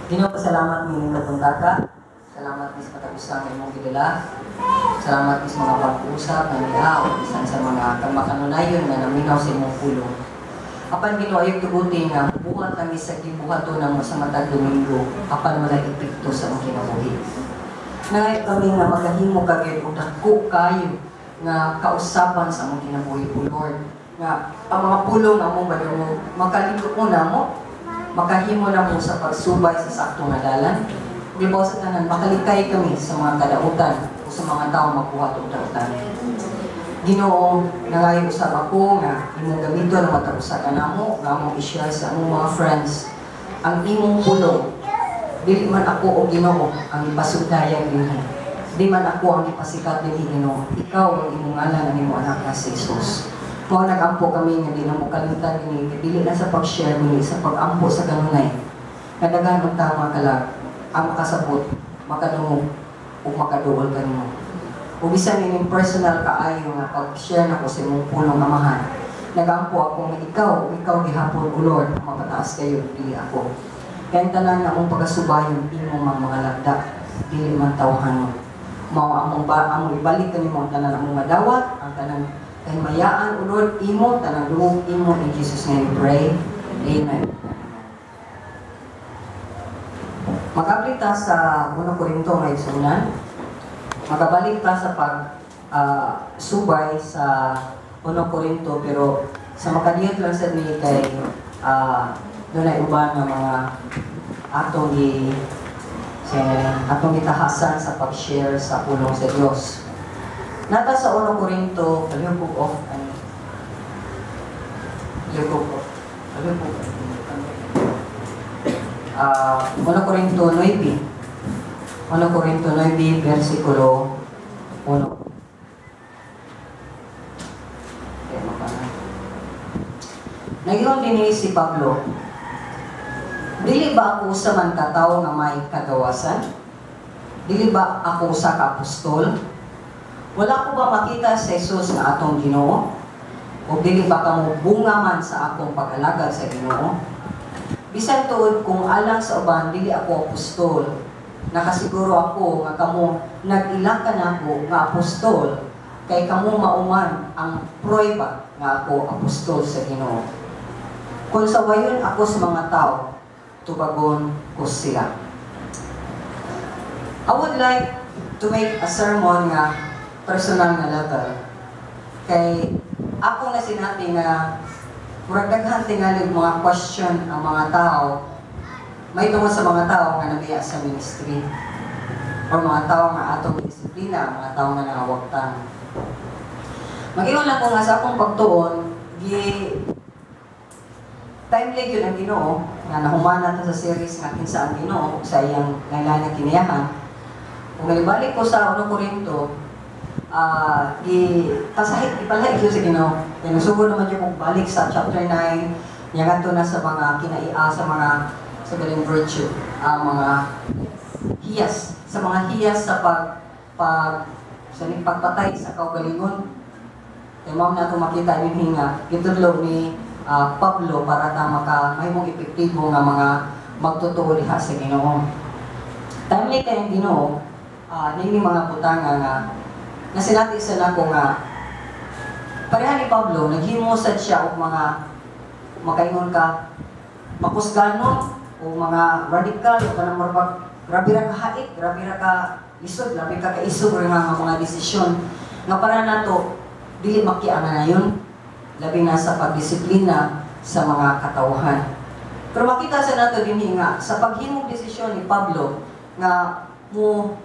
Ginoo, salamat nining kabuntaga. Salamat sa matag usa nga imong gidala. Salamat sa mga pag-usap na niya o bisan sa mga makanunayon nga naminaw sa imong pulong. Apan, Ginoo, ayaw tuguti nga buhat kami sa gibuhaton namo sa matag Domingo apan wala epekto sa among kinabuhi. Nangayo kami nga magahimo ka gyud og dako kayo nga kausaban sa among kinabuhi, O Lord. Nga ang mga pulong among madungog makalig-on namo, makahimo namo sa pagsubay sa sakto nga dalan. Di ba sa tanan, makalikay kami sa mga kadautan o sa mga tao magbuhat og dautan. Ginoo, nangayo usab ako nga imong gamiton ang matag usa kanamo nga among i-share sa among mga friends ang imong pulong. Dili man ako, o Ginoo, ang ipasugdayan dinhi. Di man ako ang ipasikat dinhi, Ginoo. Ikaw ang imong ngalan, ang imong anak nga si Jesus. Mao nagampo kami nga di namo kalimtan ini, nga dili na sa pag-share kundi sa pag-ampo sa kanunay. Nga daghan og tama kalag ang makasabot, makadungog ug makaduol kanimo. Ug bisan ining personal kaayo nga pag-share nako sa imong pulong, Amahan, nagampo ako nga ikaw, ug ikaw gihapon, O Lord, ang mapataas kayo, dili ako. Kaya ang tanan nga among pagasubayon, imo mang mga lagda, dili man tawhanon. Mao among ba among ibalik kanimo ang tanan among madawat, ang tanan kahimayaan, O Lord, imo, tanang dungog imo. In Jesus' name we pray. Amen. Mag-abli ta sa 1 Korinto, mga igsuonan. Magabalik ta sa pag subay sa 1 Korinto, pero sa makadiyot lang sad ni kay dunay uban nga mga atong gi sa atong gitahasan sa pag-share sa pulong sa Dios. Nata sa 1 Korinto, palihog off ani. Palihog off. Palihog 1 Korinto 9. 1 Korinto 9, versikulo 1. Okay, mapana. Nagyon din si Pablo, "Dili ba ako usa man ka tawo nga may kagawasan? Dili ba ako usa ka apostol? Wala ko ba makita sa Jesus nga atong Ginoo? O dili ba kamo bunga man sa akong pag-alagad sa Ginoo? Bisan tuod kung alang sa uban dili ako apostol, nakasiguro ako nga kamo nag-ila kanako nga apostol, kay kamo mao man ang pruweba nga ako apostol sa Ginoo. Kung sawayon ako sa mga tao, tubagon ko sila." I would like to make a sermon nga personal nga level. Kay ako na sinati nga murag daghan tingali mga question ang mga tao may tungod sa mga tao nga nabiya sa ministry or mga tao nga atong disiplina, mga tao nga nangawagtang. Mag-ingon ako nga sa akong pagtuon, gi timely gyud ang Ginoo nga nahumana ta sa series nga "Kinsa ang Ginoo" ug sa iyang lain nga kiniyahan. Kung nalibalik ko sa 1 Korinto, gi pasahit ipalahi gyud sa Ginoo. Kay nasugod naman yung kong balik sa chapter 9, niya ngadto na sa mga kinaia, sa mga sa galing virtue, ang mga hiyas, sa mga hiyas sa pag pag sa pagpatay sa kaugalingon. Kay mao na itong makita din nga gitudlo ni Pablo para ta maka mahimong epektibo nga mga magtotoo diha sa Ginoo. Timely kay ang Ginoo, nini mga butanga nga nasinati sa nako nga pareha ni Pablo, naghimo sad siya og mga makaingon ka makusganon o mga radical o kanang murag grabe ra ka hait, grabe ra ka lisod, grabe ka kaisog ra nga mga desisyon nga para nato dili makiangan na yun, labi na sa pagdisiplina sa mga katawhan. Pero makita sa nato dinhi nga sa paghimong desisyon ni Pablo nga mo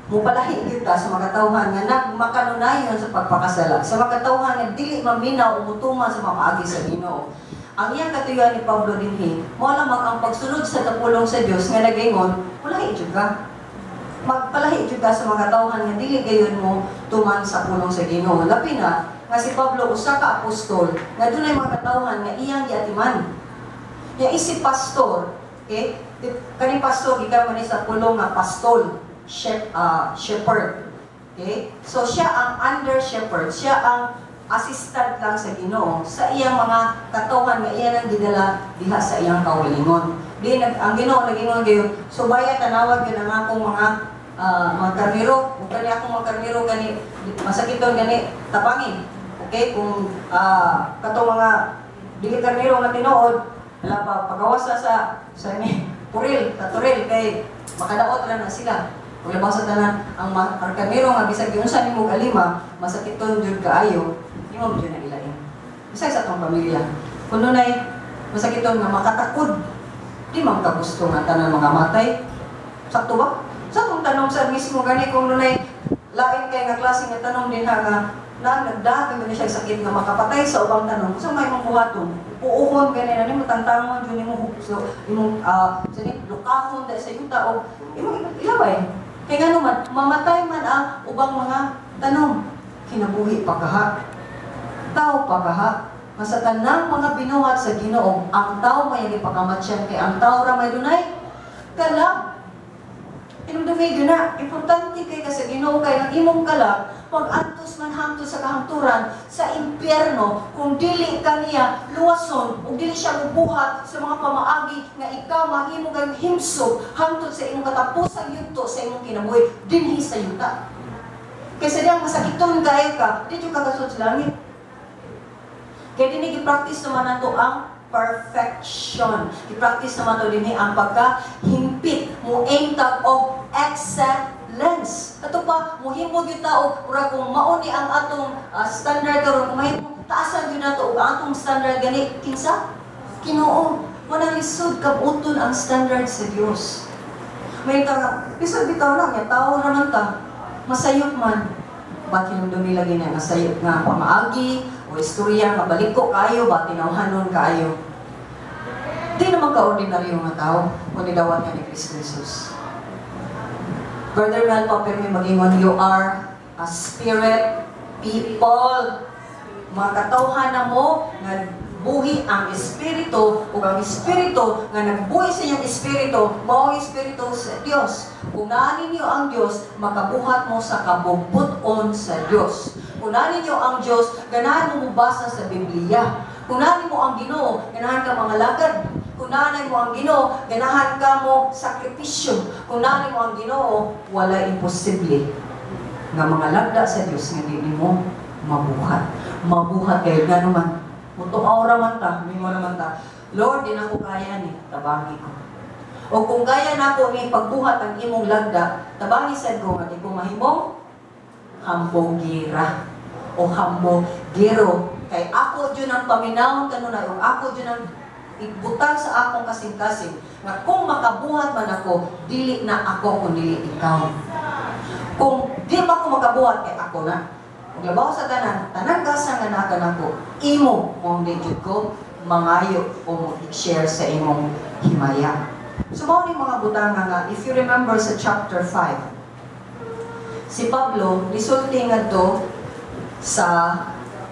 mupalahi gyud ta sa mga katawhan nga nagmakanunayon sa pagpakasala, sa mga katawhan nga dili maminaw o mutuman sa mga paagi sa Ginoo. Ang iyang katuyuan ni Pablo dinhi, mao lamang ang pagsunod sa kapulong sa Dios nga nagaingon, "Mulahi jud ka. Magpalahi jud ka sa mga katawhan nga dili gayon mo tuman sa pulong sa Ginoo." Labi na nga si Pablo usa ka apostol nga dunay mga katawhan nga iyang giatiman. Ya isip pastor, okay? Kaning pastor gikan man ni sa pulong nga pastol, shepherd. Okay? So siya ang under shepherd, siya ang assistant lang sa Ginoo sa iyang mga katawhan nga iya nang gidala diha sa iyang kaugalingon. Di nag ang Ginoo nag-ingon gayon, subaya, tanawag yun ang akong mga mga karnero, ug kani akong mga karnero gani masakiton gani tabangin. Okay, kung katong mga dili karnero nga tinuod, wala pa pagawasa sa ni puril, katuril kay makadaot ra na sila. Kung labaw sa tanan, ang karnero nga bisag giunsa nimo alima, masakiton jud kaayo, imo jud na ilain. Bisag sa atong pamilya. Kung dunay masakiton nga makatakod, di man ka gusto nga tanan mga matay. Sakto ba? Sa atong tanom sa mismo gani, kung dunay lain kay nga klase nga tanom din ha nga na nagdagan gani siya sakit nga makapatay sa ubang tanom, unsa may imong buhaton? Puuhon gani na nimo, tangtangon jud nimo, so imong sini lukahon dahil sa yuta o imong ilabay. Kay ngano man mamatay man ang ubang mga tanom, kinabuhi pa kaha, tao pa kaha. Nga sa tanang mga binuhat sa Ginoo, ang tao may gipakamatyan kay ang tao ra may dunay kalag. Hinumdumi gyud na, importante kay ka sa Ginoo kay ang imong kalag mag-antos man hangtod sa kahangturan sa impyerno kung dili kaniya luwason ug dili siya mubuhat sa mga pamaagi nga ikaw mahimo kay himsog hangtod sa imong katapusang yugto sa imong kinabuhi dinhi sa yuta. Kaysa diyang masakiton kayo ka, di jud ka kasud sa langit. Kaya dinhi gi-practice naman nato ang perfection. I-practice naman to dinhi ang pagkahimpit. Mo aim tag og excellence. Ato pa, muhimo gyud ta og murag kung mao ni ang atong standard karon, kung mahimo taasan gyud nato og atong standard gani kinsa? Ginoo. Manang lisod kabuton ang standard sa Dios. May ta bisag bitaw lang nya tao ra man ta. Masayop man. Ba't hinumdumi lagi na masayop nga pamaagi o istorya nga baliko kaayo ba tinawhanon kaayo. Di naman ka-ordinaryo nga tao kung nidawat nga ni Kristo Jesus. Brother Mel pa pirmi magingon, you are a spirit people. Mga katawhan na mo nga buhi ang espiritu ug ang espiritu nga nagbuhi sa inyong espiritu mao ang espiritu sa Dios. Kung naa ninyo ang Dios, makabuhat mo sa kabubut-on sa Dios. Kung naa ninyo ang Dios, ganahan mo mobasa sa Biblia. Kung naa mo ang Ginoo, ganahan ka mangalagad. Kung naa mo ang Ginoo, ganahan ka mo sakripisyo. Kung naa mo ang Ginoo, wala imposible nga mga lagda sa Dios nga di nimo mabuhat. Mabuhat kayo nga naman. Mutuaw ra man ta, mingon naman ta. Lord, di na ko kaya ni, tabangi ko. O kung kaya nako ni pagbuhat ang imong lagda, tabangi sad ko nga di ko mahimong hambogira o hambogero. Kay ako jud ang paminawon kanunay o ako jud ang ibutang sa akong kasing-kasing nga kung makabuhat man ako, dili na ako kundi ikaw. Kung di ba ako makabuhat, kay ako na. Ug labaw sa tanan, tanang gasa nga naa kanako, imo mong di jud ko mangayo o mo i-share sa imong himaya. So mao ni mga butanga nga if you remember sa chapter 5, si Pablo nisulti ngadto sa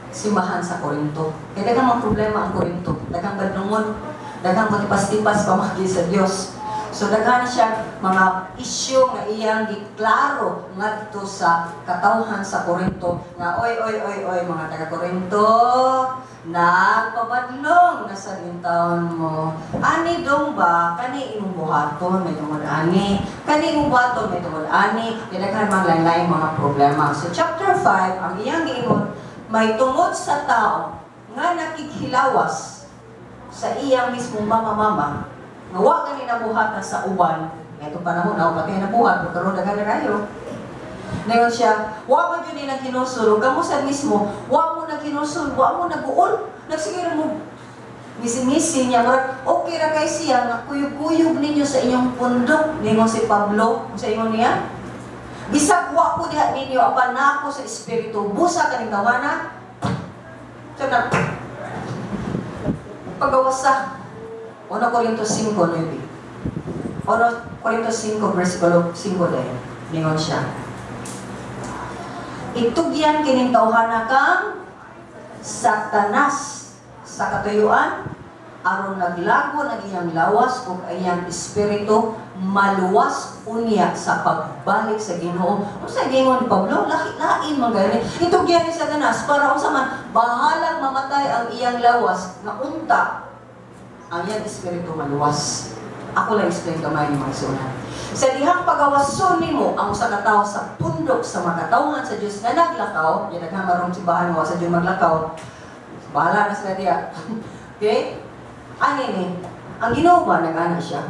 simbahan sa Corinto. Kaya daghang mga problema ang Corinto, daghang badlungon, daghang matipas-tipas pamagi sa Dios. So daghan siya mga isyu nga iyang giklaro ngadto sa katawhan sa Corinto nga oy oy oy oy mga taga Corinto, nagpabadlong na sa taon mo. Ani dong ba kani imong buhaton may tungod ani, kani imong buhaton may tungod ani, kay daghan man lain-lain mga problema. So chapter 5 ang iyang giingon may tungod sa tao nga nakikhilawas sa iyang mismong mama-mama nga wa gani nabuhatan sa uban. Ngadto panahon na pati nabuhat pero karon daghan na kayo. Ngayon siya, wa mo jud ni naghinulsol, ug kamo sad mismo, wa mo naghinulsol, wa mo naguol, nagsige ra mo ngisi-ngisi niya, murag okay ra kay siya nga kuyog-kuyog ninyo sa inyong pundok. Ningon si Pablo, sa ingon niya, bisag wa ko diha ninyo apan naa ko sa espiritu, busa kaning tawana. So na pagawasa 1 Corinto 5:9. 1 Corinto 5 versikulo 5 dahil. Ningon siya. Itugyan kining tawhana kang Satanas sa katuyuan aron naglago ang iyang lawas ug iyang espiritu maluwas unya sa pagbalik sa Ginoo. Unsa giingon ni Pablo? Lahi-lain man gani. Itugyan ni Satanas para unsa man bahalang mamatay ang iyang lawas nga unta ang iyang espiritu maluwas. Ako lang explain gamay ni mga igsuonan. Sa dihang pagawason nimo ang usa ka tawo sa pundok sa makatawhan sa Dios nga naglakaw, ya daghang marong simbahan mo sa Dios maglakaw. Bahala na sila diya. Okay? Ani ni, ang Ginoo ba nag-ana siya?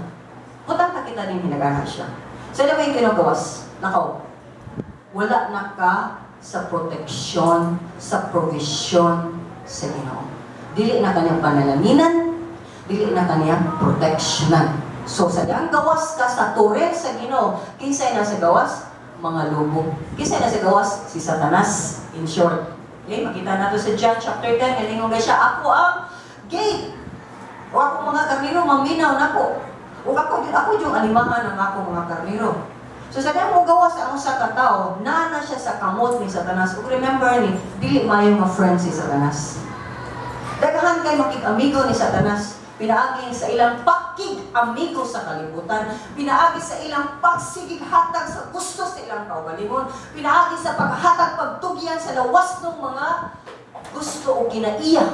Butang ta kita din nag-ana siya. Sa dihang may kinagawas, lakaw. Wala na ka sa proteksyon, sa provision sa Ginoo. Dili na kanyang panalaminan, dili na kanyang proteksyonan. So sa dihang gawas ka sa toril sa Ginoo, kinsay nasa gawas? Mga lobo. Kinsay nasa gawas? Si Satanas. In short. Okay, makita nato sa John chapter 10, galingon siya, "Ako ang gate. O ako mga karniro, maminaw nako. O ako yung animahan ng ako mga karniro." So sa dihang mo gawas ang usa ka tawo, naa na siya sa kamot ni Satanas. Ug remember ni, dili maayo nga friend si Satanas. Daghan kay makig-amigo ni Satanas. Pinaagi sa ilang pakig-amigo sa kalibutan, pinaagi sa ilang pagsigig hatag sa gusto sa ilang kaugalingon, pinaagi sa paghatag pagtugyan sa lawas ng mga gusto o kinaiya.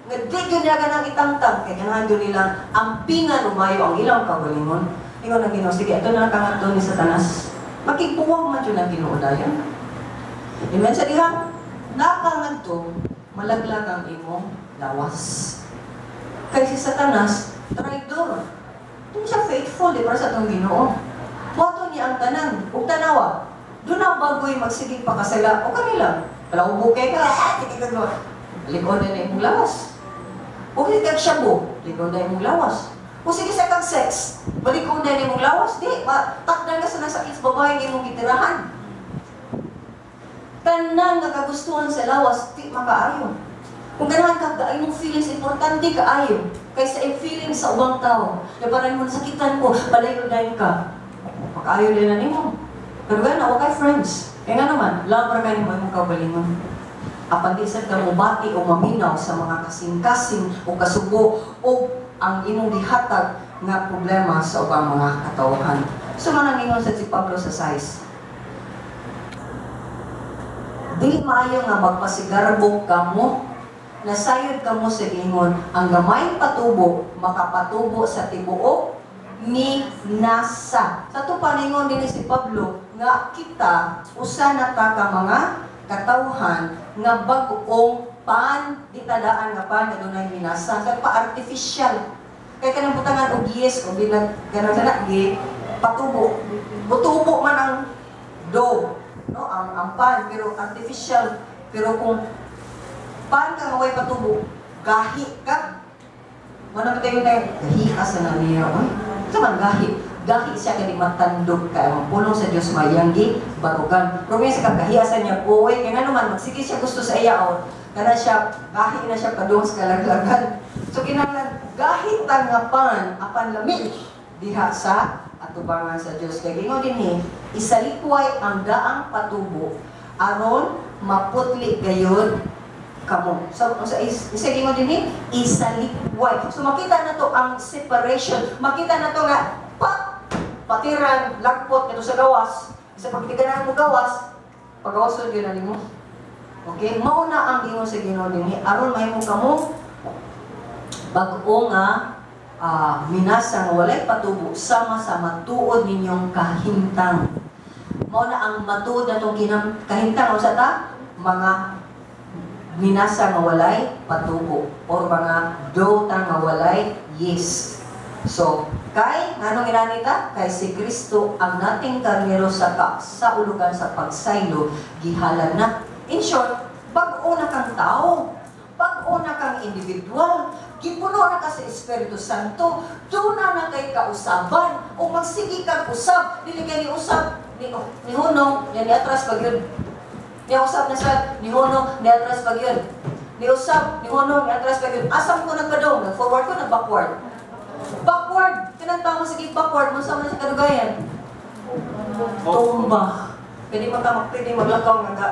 Nga di gyud nila ganang itangtang, kay ganahan gyud nilang ampingan umayo ang ilang kaugalingon. Ingon ang Ginoo, "Sige, ito na lang kangadto ni Satanas." Makigbuwag man yun ang Ginoo dayon. Amen. Sa dihang nakangadto, malaglag ang imong lawas. Kay si Satanas, traidor. Di siya faithful, di para sa atong Ginoo. Buhaton niya ang tanan. Ug tanawa, doon na bagoy magsigig pakasala. O kanila, palaubo kay ka, ah, sige ka gawa. Likod na imong lawas. O sige kag shabu, likod na imong lawas. O sige sa kag sex, balikon na imong lawas. Di, takdan ka sa nasakit sa babae nga imong gitirahan. Tanan nga kagustuhan sa lawas, di makaayo. Kung ganahan ka, ang imong feelings importante kaayo kaysa yung feelings sa ubang tao. Na parang mo nasakitan ko, palayo dayon ka. Makaayo din na nimo. Pero gana, wa kay friends. Kaya nga naman, love ra kayo mo imong kaugalingon. Apan di sad ka mobati o maminaw sa mga kasing-kasing o kasubo o ang imong gihatag nga problema sa ubang mga katawhan. So manangingon sa si Pablo sa size. "Dili maayo nga magpasigarbo kamo. Nasayod kamo sa ingon, ang gamayng patubo makapatubo sa tibuok minasa." Sa to paningon din si Pablo nga kita usa na ta ka mga katawhan nga bag-ong pan, di tadaan nga pan nga dunay minasa sa pa artificial. Kay kanang butangan og yeast o bilang ganon sa gi patubo, mutubo man ang dough, no, ang pan, pero artificial. Pero kung pan ka nga way patubo, gahi ka. Mao na tayo na gahi ka sa na niya. Uy, sa man gahi? Gahi siya kay di matandog ka ang pulong sa Dios mayang gi barugan. Pero minsan ka gahi sa niya, uy, kay nga naman magsige siya gusto sa iya o kana siya gahi na siya padung sa kalaglagan. So kinahanglan gahi ta nga pan apan lami diha sa atubangan sa Dios. Kay gingon dinhi, "Isalikway ang daang patubo aron maputli gayud kamo." So, sa isa gingon dinhi, isalikway. So makita na to ang separation. Makita na to nga pa patiran lagpot nito sa gawas. Isa pagtiganan mo gawas, pagawason gyud na nimo. Okay, mao na ang gingon sa Ginoo dinhi aron mahimo kamo bag-o nga minasa nga walay patubo sama sa matuod ninyong kahimtang. Mao na ang matuod natong kahimtang unsa ta? Mga minasa nga walay patubo or mga dough ta nga walay yeast. So, kay nganong inani ta? Kay si Kristo ang nating karnero sa kasaulugan sa pagsaylo gihalad na. In short, bag-o na kang tao. Bag-o na kang individual. Gipuno na ka sa Espiritu Santo. Duna na kay kausaban. O magsige kang usab. Dili kay ni usab ni hunong, ni atras pag yun. Ni usab na sa ni hunong, ni atras pag yun. Ni usab, ni hunong, ni atras pag yun. Asam ko nagpadong, nag-forward ko, nag-backward. Backward! Kanang tao sige backward, mo sa man sa kadugayan. Tumba. Pwede man ka pwede maglakaw nga ka.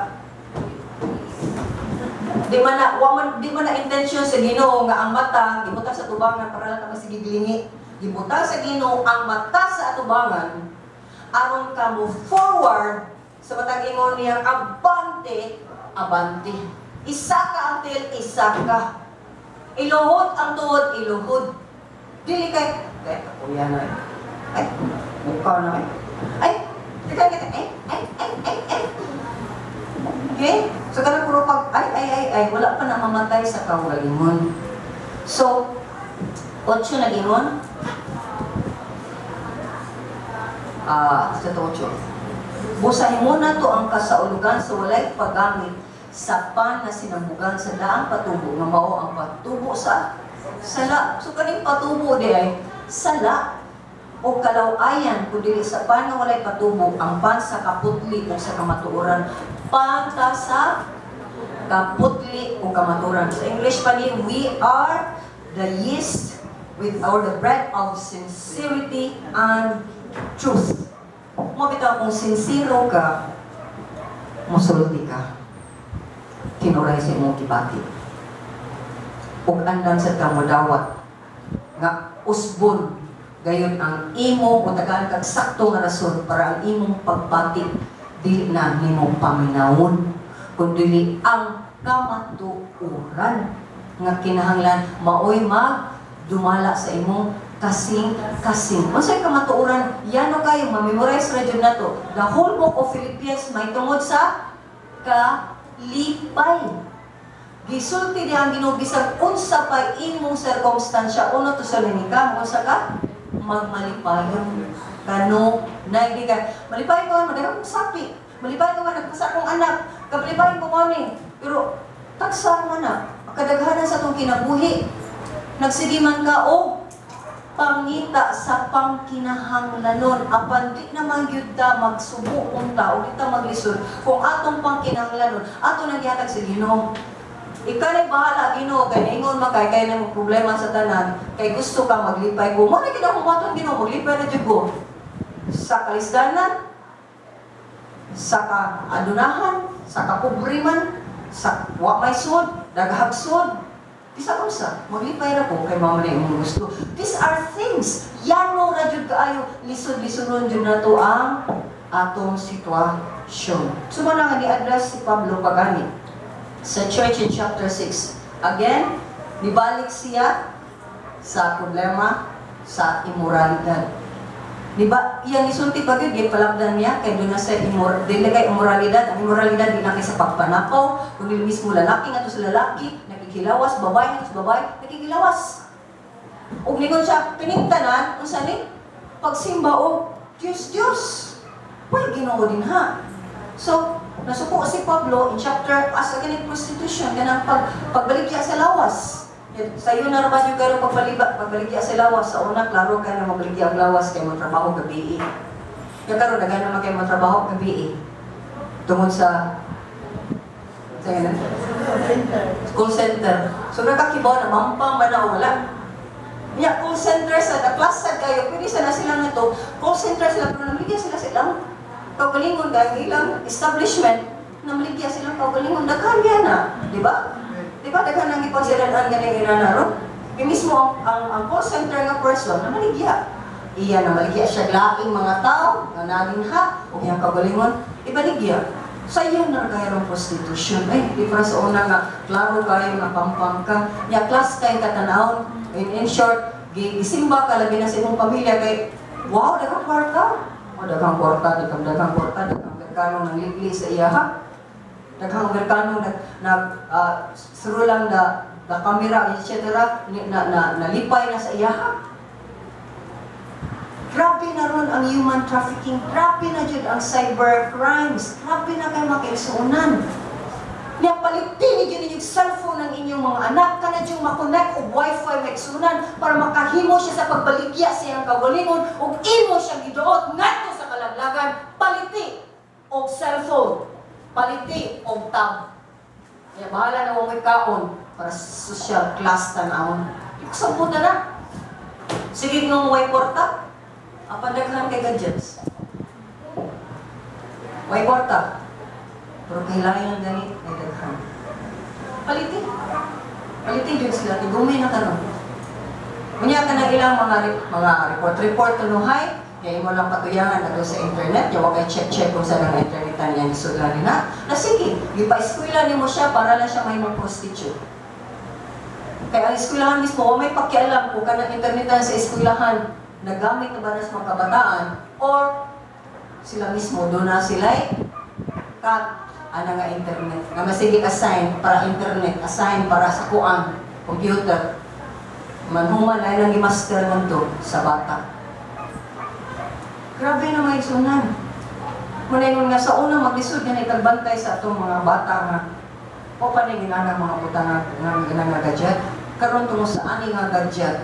Di man na wa man di man na intention sa Ginoo nga ang mata gibutang sa tubangan para lang ka masigig lingi. Gibutang sa Ginoo ang mata sa atubangan aron ka mo forward sa matag ingon niyang abante, abante. Isa ka ang til, isa ka. Iluhod ang tuod, iluhod. Dili kay Kaya kapuya na eh. Ay, mukha na eh. Ay, teka, teka, ay, ay, ay, ay, ay. Okay? So, kanang puro pag, ay, ay, ay, ay, wala pa na mamatay sa kaugalingon. So, 8 nag-ingon. Sa 8. Busahin mo na to ang kasaulugan sa walay paggamit sa pan nga sinambugan sa daang patubo nga mao ang patubo sa sala. So kaning patubo di ay sala o kalawayan kun dili sa pan nga walay patubo ang pan sa kaputli o sa kamatuoran. Panta sa kaputli o kamatuoran. Sa English pa ni, we are the yeast with our the bread of sincerity and truth. Mo bitaw kung sincero ka, musulti ka. Tinuray sa imong gibati. Ug andam sa ka modawat nga usbon gayon ang imo o tagaan kag sakto nga rason para ang imong pagbati dili na nimo paminawon kundi ang kamatuoran nga kinahanglan maoy mag dumala sa imong kasing-kasing. Unsay kamatuoran? Yano kayo ma-memorize ra jud nato. The whole book of Philippians may tungod sa kalipay. Gisulti diha ang Ginoo bisag unsa pa imong sirkumstansya, uno to sa ka, unsa ka magmalipayon. Kano naigi ka malipay ko madaghan kong sapi, malipay ko nagpasa akong anak, kamalipay ko mo. Pero tagsa man na kadaghanan sa atong kinabuhi. Nagsige man ka og pangita sa pangkinahanglanon, apan di naman gyud ta magsubo unta o di ta maglisod kung atong pangkinahanglanon ato nang gihatag sa Ginoo. Ikaw na'y bahala, Ginoo, kay naingon man kay kay nang problema sa tanan, kay gusto ka maglipay ko. Mo na gid akong maton, Ginoo, maglipay na jud ko. Sa kalisdanan, sa kaadunahan, sa kapobriman, sa wa may sud, daghag sud, bisa unsa, maglipay ra ko kay mao man imong gusto. These are things. Yano ra jud kaayo, lisod-lisonon jud nato ang atong sitwasyon. So mo na nga ni-address si Pablo pagani sa church in chapter 6. Again, nibalik siya sa problema sa immoralidad. Diba, iyang isulti pa gyud gipalabdan niya kay doon na sa dili kay immoralidad. Ang immoralidad di na kay sa pagpanakaw, kundi mismo lalaki ngadto sa lalaki, nakikilawas, babae ngadto sa babae, nakikilawas. Ug ningon siya, kining tanan unsa ni pagsimba og Dios Dios. Way Ginoo din ha. So, nasuko si Pablo in chapter as kaning prostitution kanang pagbaligya sa lawas. Sayo na ra ba yung karon pagbaligya sa lawas? Sa una klaro kay na mabaligya ang lawas kay mo trabaho gabi. Ya karon daghan naman kay mo trabaho gabi. Tungod sa na call center. So nakakibaw na mampang man na wala. Nya call center sa the class sad kayo, pwede sana sila nga to. Call center sila pero namaligya sila silang kaugalingon dahil ilang establishment namaligya silang kaugalingon daghan yan na, di ba? Di ba daghan ang ipagsilan-an ganing inanaro? Kaya mismo ang call center nga person namaligya. Iya namaligya siya laing mga tao nga nalinha o iyang kaugalingon ibaligya. Sa iya na kaya ng prostitution. Ay, di para sa una nga klaro kayo nga pampang ka. Nya class kay katanawon. In short, gisimba ka labi na sa imong pamilya kay wow, daghang kwarta. O daghang kwarta, daghang kwarta, daghang Amerikano nang ligli sa iya ha. Daghang Amerikano nag through lang na the camera, etc. na nalipay na sa iya ha. Grabe na ron ang human trafficking, grabe na jud ang cyber crimes, grabe na kay makaigsuonan. Nya palitin ni jud inyong cellphone ng inyong mga anak, kana jud makonect og wifi maigsuonan para makahimo siya sa pagbaligya sa iyang kaugalingon ug imo siyang giduot ngadto sa kalaglagan. Paliti og cellphone, paliti og tab. Kaya bahala na mo may kaon para social class tan-awon. Ikusamputan na. Sige nung way kwarta, apan daghan kay gadgets. Way kwarta. Pero kailangan gani ay daghan. Paliti. Paliti jud sila tigumi na karon. Unya ka na ilang mga report tunuhay, kaya imo lang patuyangan ato sa internet, yawa kay check-check kung saan ang internetan niya nisudlan ni na. Na sige, gipa-eskwela nimo siya para lang siya mahimong prostitute. Kaya ang eskwelahan mismo, wa may pakialam kung kanang internetan sa eskwelahan, nagamit na ba na sa mga kabataan, or sila mismo, doon na sila cut ana nga internet. Nga masige assign para internet, assign para sa kuan, computer. Manhuman ay nang i-master ngadto sa bata. Grabe na, mga igsunan. Muna nga sa una maglisod nga itagbantay sa atong mga bata nga o pa ni ginana mga butang nga nga gadget. Karon, tungod sa ani nga gadget,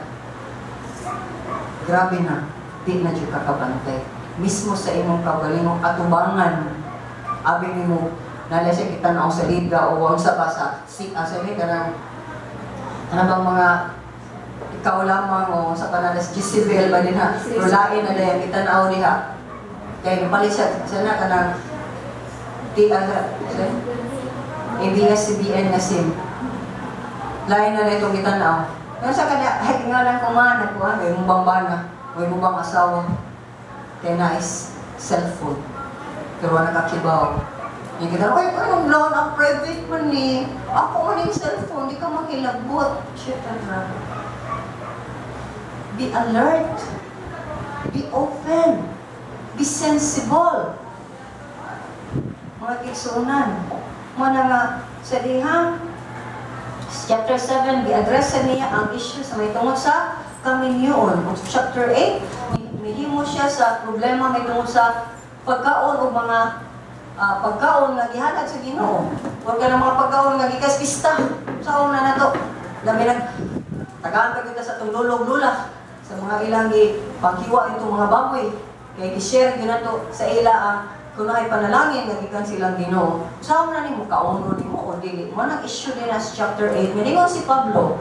grabe na, di na jud kakabantay. Mismo sa imong kaugalingong atubangan, abi nimo nala siya kita na sa liga o ang sa basa si asa ni kanang ano bang mga ikaw lamang o sa panalas Jezebel ba din ha, pero lain na dayan kita na diha kay napalit siya sana kanang ti ABS-CBN nga SIM, lain na na itong kita na. Pero sa kanya, ay nga lang kuman, nagkuhan, may mong bana, may mo bang asawa, kay nice cellphone. Pero wala nakakibaw. Yung kita, "Ay, anong loan, ang private man ni. Ako man yung cellphone, di ka makilabot." Shit, grabe. Be alert. Be open. Be sensible. Mga kigsunan. Muna nga, sa dihang, chapter 7, gi-address niya ang issue sa may tungod sa kaminyoon. O chapter 8, mihimo siya sa problema may tungod sa pagkaon o mga pagkaon nga gihalad sa Ginoo. Huwag ka ng mga pagkaon nga gikas pista. Sa una na to. Dami nag tagaan pa kita sa itong lulog lula sa mga ilang gi paghiwa itong mga baboy kay gi-share gyud nato sa ila ang kunahay panalangin nga gikan silang Ginoo. Sa una nimo, kaono nimo o dili mo nang issue din sa chapter 8. Miningon si Pablo,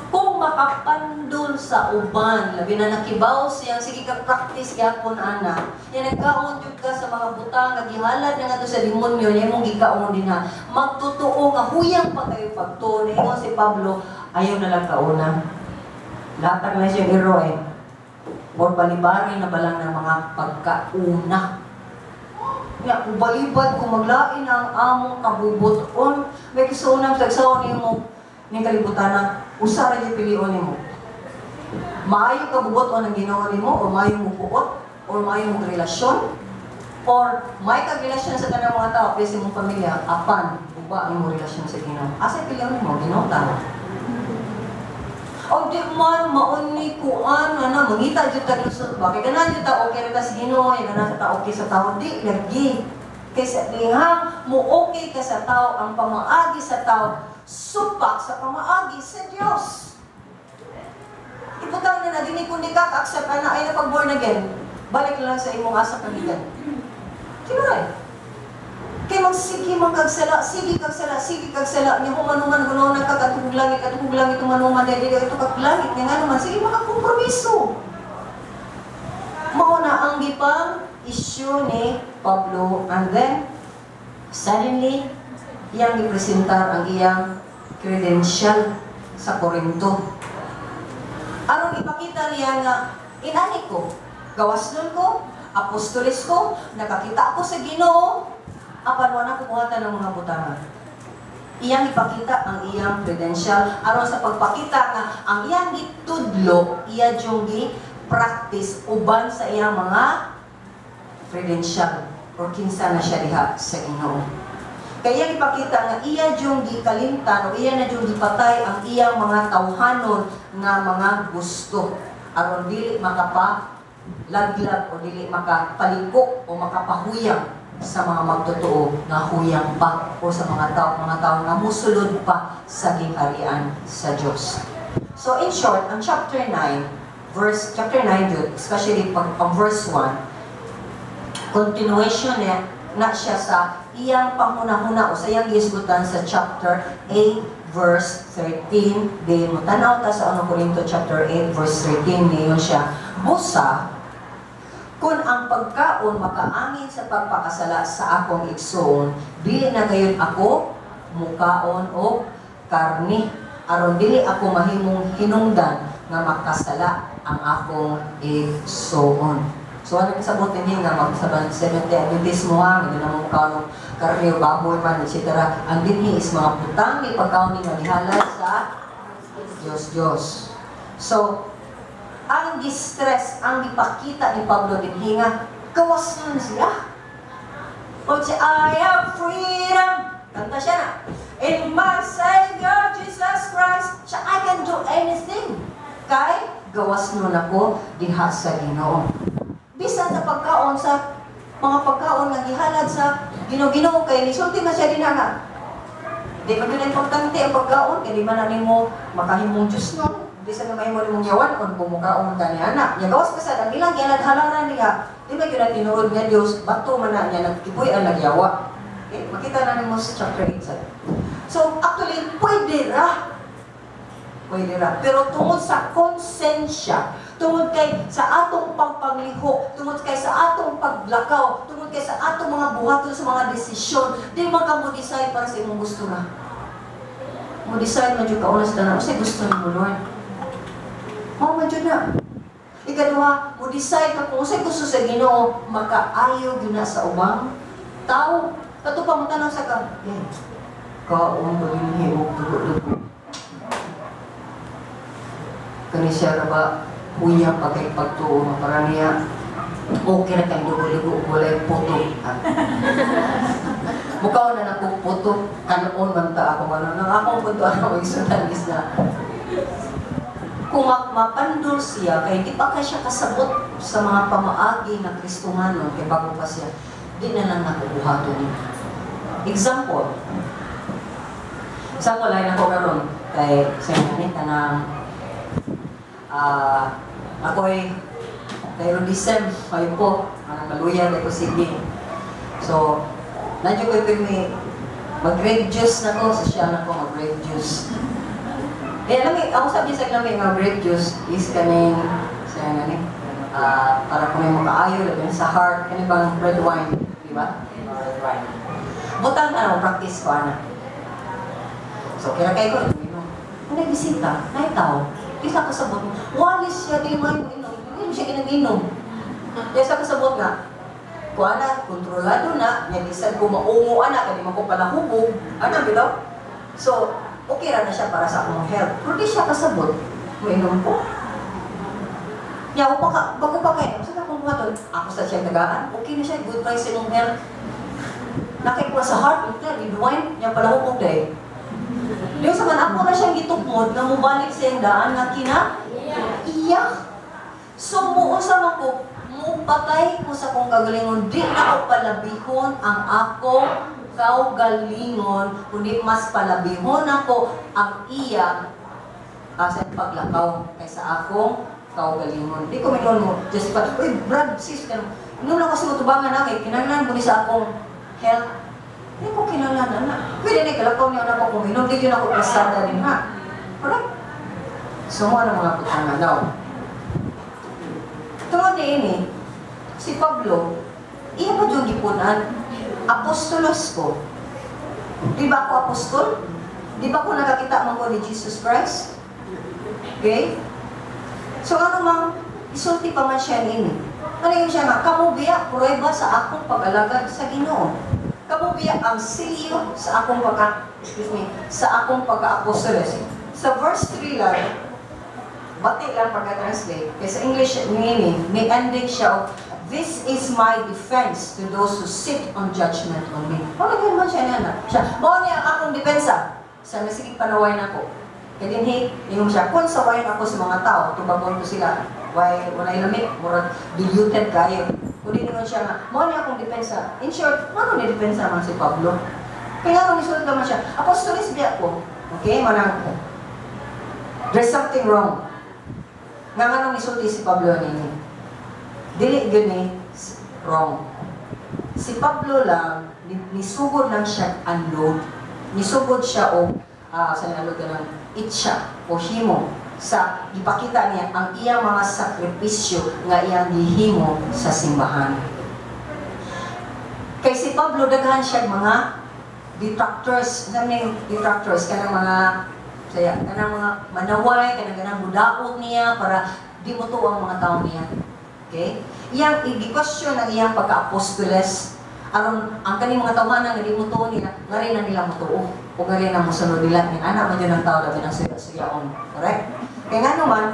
kung makapandol sa uban, labi na nakibaw siya, sige ka practice gyapon ana. Yan, nagkaon jud ka sa mga butang nga gihalad na ngadto sa demonyo, yan mong gikaon din ha. Magtotoo nga huyang pa kayo pagtuo, niingon si Pablo, ayaw na lang kauna. Latag na siya iro eh. Or balibari na balang ng mga pagkauna. Nga, kung balibad, kung maglain ang among kabubuton, may kisuunam sa igsaon nimo ning kalibutan na usa ra gyud pilion nimo. Maayo ka bubuton ang Ginoo nimo o maayo mo buot or maayo mo relasyon or may kag relasyon sa tanang mga tao pwes imong pamilya, apan uba ang imong relasyon sa Ginoo. Asa pilion nimo, Ginoo, tao? O di man mauni kuan ana mangita jud tag lusot ba kay ganahan jud ta okay ra ta sa Ginoo, ganahan ta okay sa tao, di lagi. Kay sa dihang mo okay ka sa tao, ang pamaagi sa tao supak sa pamaagi sa Dios. Ibutang na na dinhi, kun di ka ka-accept ana ay na pag born again. Balik lang sa imong asa kagikan. Tinuray. Kay magsige man kag sala, sige kag sala, sige kag sala, nya human-human kuno nang kag atug langit, human-human dili ito kag langit nga naman sige makakompromiso. Mao na ang gipang issue ni Pablo, and then suddenly iyang gipresentar ang iyang credential sa Corinto. Aron ipakita niya nga inani ko, gawasnon ko, apostoles ko, nakakita ako sa Ginoo, apan wala ko buhatan ng mga butangan. Iyang ipakita ang iyang credential aron sa pagpakita nga ang iyang gitudlo, iya jung gi practice uban sa iyang mga credential or kinsa na siya diha sa Ginoo. Kaya ipakita nga iya jung gikalimtan o iya na jung gipatay ang iyang mga tawhanon nga mga gusto aron dili makapa laglag o dili makapaliko o makapahuyang sa mga magtotoo nga huyang pa o sa mga tao nga musulod pa sa gingharian sa Dios. So in short, ang chapter 9 verse chapter 9 yun, especially pag ang verse 1, continuation niya na siya sa iyang panghuna-huna o sa iyang gisgutan sa chapter 8 verse 13. Di mo tanaw ta sa 1 Corinto chapter 8 verse 13, niyon siya, "Busa kung ang pagkaon makaangin sa pagpakasala sa akong igsoon, dili na gayon ako mukaon og karni aron dili ako mahimong hinungdan nga makasala ang akong igsoon." So ano kasabot ninyo nga mag sa Seventh Day Adventist mo ha, hindi na mo mukaon og karne o baboy man, etc. Ang dinhi is mga butang ni pagkaon ni nga gihalad sa Diyos, Diyos. So, ang distress, ang gipakita ni Pablo dinhi nga, gawas na siya. O siya, "I have freedom." Kanta siya na. "In my Savior Jesus Christ." Siya, "I can do anything. Kay, gawas nun ako diha sa Ginoo." Bisan sa pagkaon, sa mga pagkaon nga gihalad sa Ginoo-Ginoo, kay nisulti na siya dinha nga, di man yun importante ang pagkaon, kay di man na nimo makahimong Diyos nun. Di sa mahimo nimong yawan kung mukaon ka ni anak. Nya gawas pa sa ang ilang gihalad-halaran niya. Di man yun ang tinuod nga Dios, bato man na niya nagkipuy ang nagyawa. Okay? Makita na nimo sa chapter 8 sa. So, actually, pwede ra. Pwede ra. Pero tungod sa konsensya, tungod kay sa atong pagpanglihok, tungod kay sa atong paglakaw, tungod kay sa atong mga buhaton sa mga desisyon, di man ka mo decide para sa imong gusto na. Mo decide man jud ka una sa tanan, unsay gusto nimo, Lord? Mao man jud na. Ikaduha, mo decide ka kung unsay gusto sa Ginoo, makaayo gyud na sa ubang tao. Kato pa mo tanaw sa ka, "Yeah, kaon ko dinhi og dugo-dugo. Kani siya ra ba huya pa kay pagtuo nga para niya okay ra kay dugo-dugo ug walay puto. Ah. Mukaon na nako puto, kanon man ta ako man." Nang akong punto ako isunan is na kung mapandol siya kay di pa kay siya kasabot sa mga pamaagi nga Kristohanon kay bago pa siya, di na lang nako buhaton ni. Example, example ay nako karon kay sa ni kanang ako'y thyroidism kayo po, anong maluya kay ko sige. So, nandiyo ko'y pirmi mag-grape juice na ko, social na ko mag-grape juice. Eh, alam mo, ako sabi sa lami nga grape juice is kaning sa ano ni para kung may makaayo, labi na sa heart, kani bang red wine, di ba? Red wine. Butang na practice ko ana. So, kaya kay ko inom. Kung nagbisita, naitaw, di sa kasabot, walis siya, di may inom, hindi siya ginag-inom. Di sa kasabot nga, kuha na, kontrolado na, nya bisan ko maungo ana, kani man ko palahubog, ana bitaw. So, okay ra na siya para sa akong health. Pero di siya kasabot. Muinom ko. Nya, ako pa ka, bago pa kayo, sa akong buhaton, ako sa siyang tagaan, okay na siya, good price imong health. Nakikuha sa heart, ito, red wine, nya palahubog day. Di sa man ako na siyang gitukmod nga mubalik sa iyang daan nga kina iya. So muunsa man ko, mupatay ko sa akong kagalingon, di na ako palabihon ang akong kaugalingon, kundi mas palabihon ako ang iya sa paglakaw kaysa akong kaugalingon. Di ko mingon mo, justify, "Uy, brad, sis, kanang, inom lang kasi mo tubangan na, kay kinahanglan ko ni sa akong health." Di ko kinahanglan, ana. Pwede na kalakaw niya na ako kung inom, di yun ako pasada din ha. Correct? So, mo ano mga putanga. Now, tungod ni ini, si Pablo, iya pa yung gipunan, "Apostolos ko. Di ba ako apostol? Di ba ako nakakita man ko ni Jesus Christ?" Okay? So ano mang, isulti pa man siya nini. Ano yung siya nga, "Kamo biya, pruweba sa akong pag-alagad sa Ginoo. Kamo biya ang silyo sa akong pagka, excuse me, sa akong pagka-apostoles." Sa verse 3 lang, bati lang pagka-translate, kaya sa English nini, may ending siya of, "This is my defense to those who sit on judgment on me." Wala ganun man siya niya na. Siya, "Mao niya ang akong depensa sa nasigig panaway nako." Kaya dinhi, ingon siya, "Kung sawayan ako sa mga tao, tubagon ko sila, why, walay lamit, murag diluted kayo." Kundi ingon siya nga, "Mao niya akong depensa." In short, ano ni depensa man si Pablo? Kaya nga nisulat naman siya, "Apostolis biya ko." Okay, manang, there's something wrong. Nga nga nung isulti si Pablo nini. Dili gyud ni wrong. Si Pablo lang, nisugod lang siya unload. Nisugod siya o sa unload ka ng itcha o himo sa ipakita niya ang iyang mga sakripisyo nga iyang gihimo sa simbahan. Kay si Pablo daghan siya mga detractors, sa detractors kanang mga saya kanang mga manaway, kanang kanang mudaot niya para di mo ang mga tao niya. Okay? Iyang i-question ang iyang pagka-apostoles aron ang kaning mga tawhana nga di mo tuo niya, ngari na nila motuo. Ug nga na mosunod nila, ning ana man yun ang tao labi ng suya-suyaon. Correct? Kaya nga naman,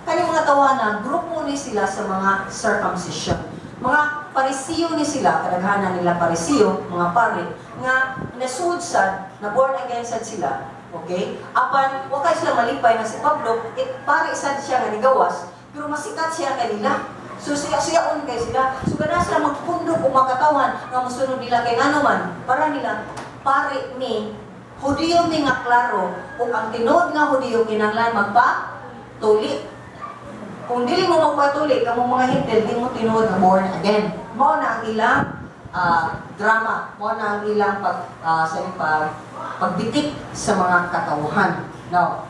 kani mga tawana, grupo ni sila sa mga circumcision. Mga Parisiyo ni sila, kadaghanan nila Parisiyo, mga pare, nga nasuod sad, na born again sad sila. Okay? Apan, wa kay sila malipay na si Pablo, it, pare sad siya nga nigawas, pero masikat siya kanila. So suya-suyaon kay sila. So gana sila magpundok o makatawan nga mosunod nila kay ngano man, para nila pare ni Hudiyo mi nga klaro ug ang tinuod nga Hudiyo kinahanglan magpa-tuli. Kung dili mo magpatuli kamo mga Hintil, di mo tinuod nga born again. Mao na ang ilang drama, mao na ang ilang pag sa pag pagbitik sa mga katawhan. Now,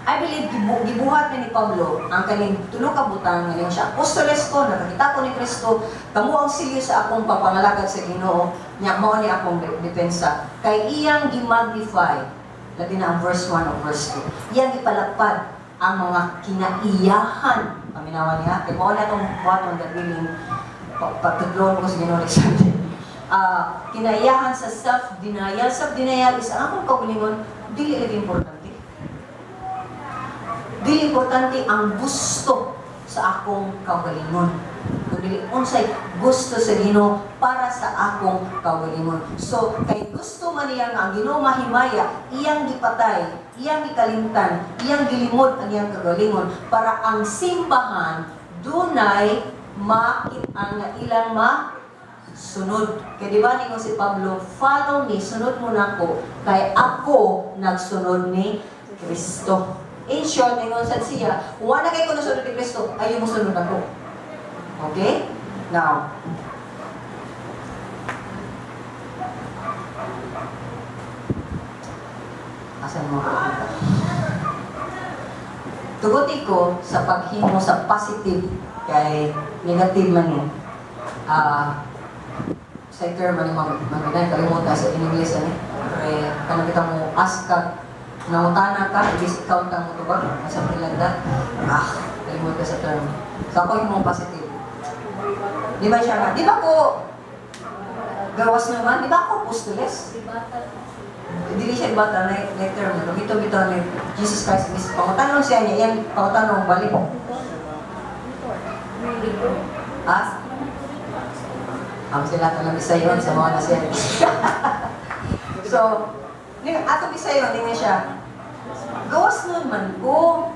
I believe gibuhat na ni Pablo ang kaning tulo ka butang nga siya apostoles ko, nakakita ko ni Kristo, kamo ang silyo sa akong pagpangalagad sa Ginoo, nya mao ni akong depensa. Kay iyang gimagnify, labi na ang verse 1 o verse 2. Iyang gipalapad ang mga kinaiyahan. Paminawan niya, kay mao na itong buhaton that willing pagtudlon ko sa Ginoo next Sunday. Kinaiyahan sa self-denial. Self-denial is ang akong kaugalingon, dili lagi importante. Dili importante ang gusto sa akong kaugalingon. Kung dili unsay gusto sa Ginoo para sa akong kaugalingon. So, kay gusto man niya nga ang Ginoo mahimaya, iyang gipatay, iyang gikalimtan, iyang gilimod ang iyang kaugalingon para ang simbahan dunay makit-ang nga ilang masunod. Kay di ba ningon si Pablo, follow me, sunod mo nako, kay ako nagsunod ni Kristo. In short, ningon sad siya, kung wala kay ko nasunod ni Kristo, ayaw mo sunod ako. Okay? Now, asan mo ako kita? Tuguti ko sa paghimo sa positive kay negative man yun. Sa term man yung mga kalimutan sa in English, ano? Pero, kanang kita mo ask ka, nangutana ka, ibis ikaw kang mutubag, something like that. Kalimutan ka sa term. So ako yung mga positive. Di ba siya nga? Di ba ko gawas naman? Di ba ako apostoles? Dili siya bata na term. Bito-bito ni Jesus Christ. Ibis pangutanong siya niya, iyang pangutanong balik. Ah? Ang sila ito lang bisayon sa mga na siya. So, ato bisayon, hindi siya, gawas nun man ko,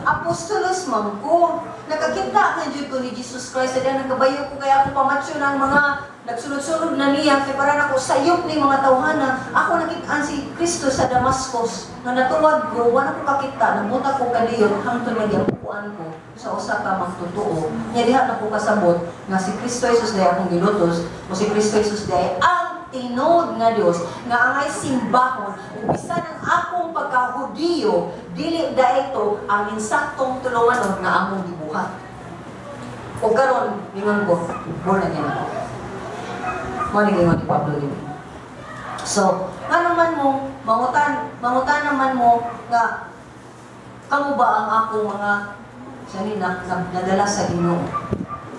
apostolos man ko, nakakita na dyan ko ni Jesus Christ, sadya nagkabayo ko, kaya ako pamatsyo ng mga nagsunod-sunod na niya, kaya parang ako sayop ni mga tawhana, ako nakitaan si Kristo sa Damascus, na natuwad ko, wala ko kakita, nabuta ko kaniyon, hangtod nagyampuan ko, sa usa ka magtotoo, niya diha na ko kasabot, nga si Kristo Jesus day akong gilutos, o si Kristo Jesus day ang tinuod nga Dios nga angay simbahon ug bisan ang akong pagkahudiyo dili daito ang insaktong tulunganon nga among gibuhat. Ug karon ningon ko, born again ako. Mao ni ingon ni Pablo dinhi. So, ngano man mo mangutan naman mo nga kamo ba ang akong mga sani na nadala sa Ginoo?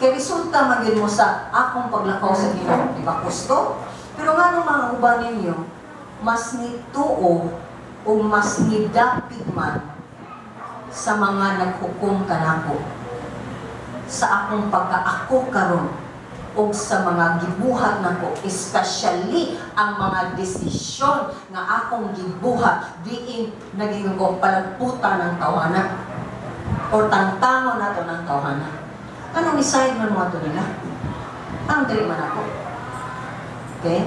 Kay resulta man gyud mo sa akong paglakaw sa Ginoo, di ba gusto? Pero nga nung mga uban ninyo, mas nituo o mas nidapig man sa mga naghukom kanako sa akong pagkaako karon o sa mga gibuhat nako, especially ang mga desisyon nga akong gibuhat diin naging ko palagputa ng tawhana or tangtangon nato ng tawhana. Anong decide man mo ato nila? Ang dili man ako. Okay?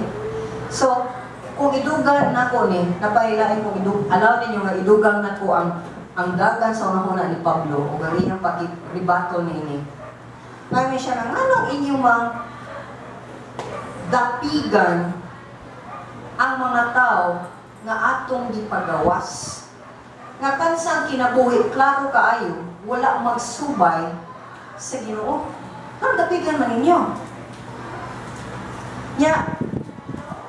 So, kung idugang nako ni, napailain kung alaw ninyo nga idugang nako ang dagan sa unahuna ni Pablo o ang iyang pag-rebattle niini. Ngayon siya nga, nganong inyong mga dapigan ang mga tao nga atong gipagawas? Nga kansang kinabuhi, klaro kaayo, wala magsubay sa Ginoo. Anong dapigan man ninyo? Nya,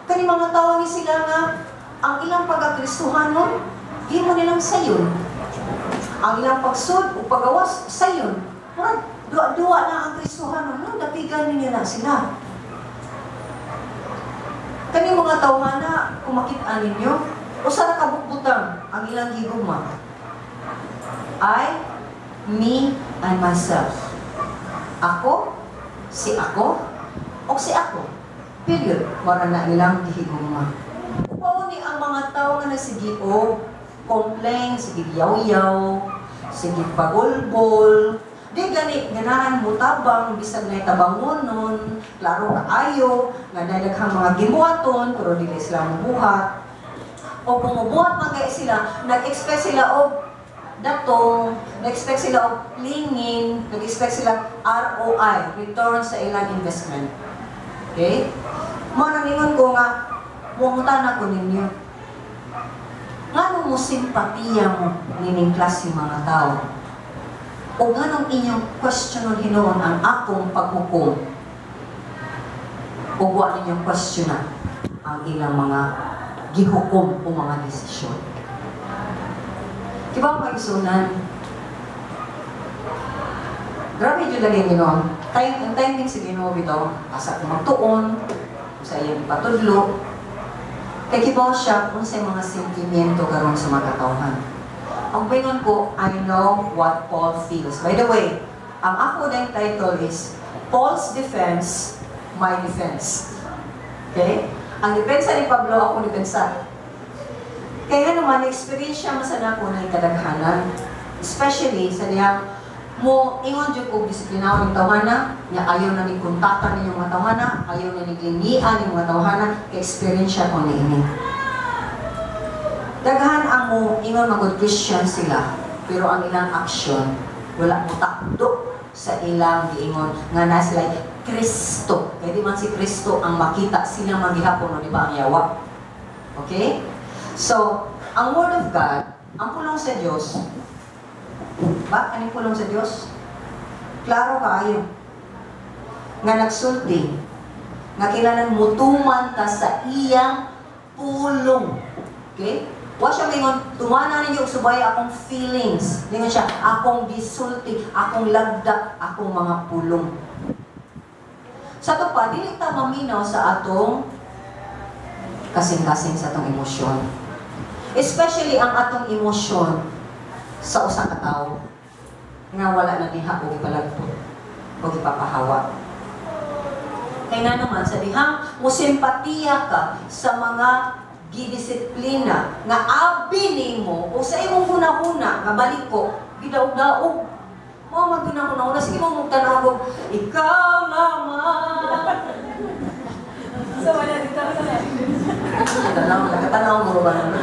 kani mga tao ni sila nga ang ilang pagkakristuhanon, himo nilang sayon. Ang ilang pagsud o pagawas, sayon. Murag, duwa-duwa na ang kristuhanon, no? Dapigan ninyo na sila. Kani mga tawhana, Kung makita ninyo, usa ra ka butang ang ilang gigugma. I, me, and myself. Ako, si ako, o si ako. Period. Mara na ilang gihigugma. Mao ni ang mga tao nga nagsige og complain, sige yaw-yaw, sige pagulbol, di gani ganahan mo tabang bisag na tabangonon, klaro kaayo nga na daghang mga gibuhaton pero dili sila mobuhat. O kung mobuhat man gay sila, nag-expect sila og datong, nag-expect sila og lingin, nag-expect sila ROI, return sa ilang investment. Okay? Mao nang ingon ko nga mangutana ko ninyo. Ngano mo simpatiya mo nining klase mga tao? O nganong inyong questionon hinuon ang akong paghukom? O wa ninyong questionan ang ilang mga gihukom o mga desisyon? Di ba, mga isunan? Grabe jud lagi ang Ginoo. Time, ang timing sa Ginoo bitaw, asa ko magtuon, sa iyang ipatudlo. Kay kibaw siya kung sa mga sentimiento karon sa mga katawhan. Ang pingon ko, I know what Paul feels. By the way, ang ako na title is Paul's Defense, My Defense. Okay? Ang depensa ni Pablo, ako depensa. Kaya naman, experience siya masan ako ng kadaghanan. Especially sa diyang mo ingon jud og disiplinaw ning tawhana, nya ayaw na ni kontaktan ninyong mga tawhana, ayaw na ni lingian ning mga tawhana, kay experience siya ko niini. Daghan ang mo ingon magud Christian sila, pero ang ilang action wala mo takdo sa ilang giingon nga na sila Kristo. Kaya di man si Kristo ang makita sila magihapon, no, di ba ang yawa? Okay? So, ang Word of God, ang pulong sa Diyos, ba? Anong pulong sa Diyos? Klaro kaayo. Nga nagsulti, nga kailangan mutuman ta sa iyang pulong. Okay? Wa siya mingon, tumana ninyo og subay akong feelings. Ningon siya, akong gisulti, akong lagda, akong mga pulong. Sa ato pa, dili ta maminaw sa atong kasing-kasing sa atong emosyon. Especially ang atong emosyon sa usa ka tawo nga wala na diha og ipalagpot o ipapahawa. Kay nga naman sa dihang mo simpatiya ka sa mga gidisiplina nga abi nimo o sa imong hunahuna nga baliko gidaog-daog mo maghunahuna, sige mo mong og ikaw lamang. So, wala dito sa Tanaw, nakatanaw mo ba na?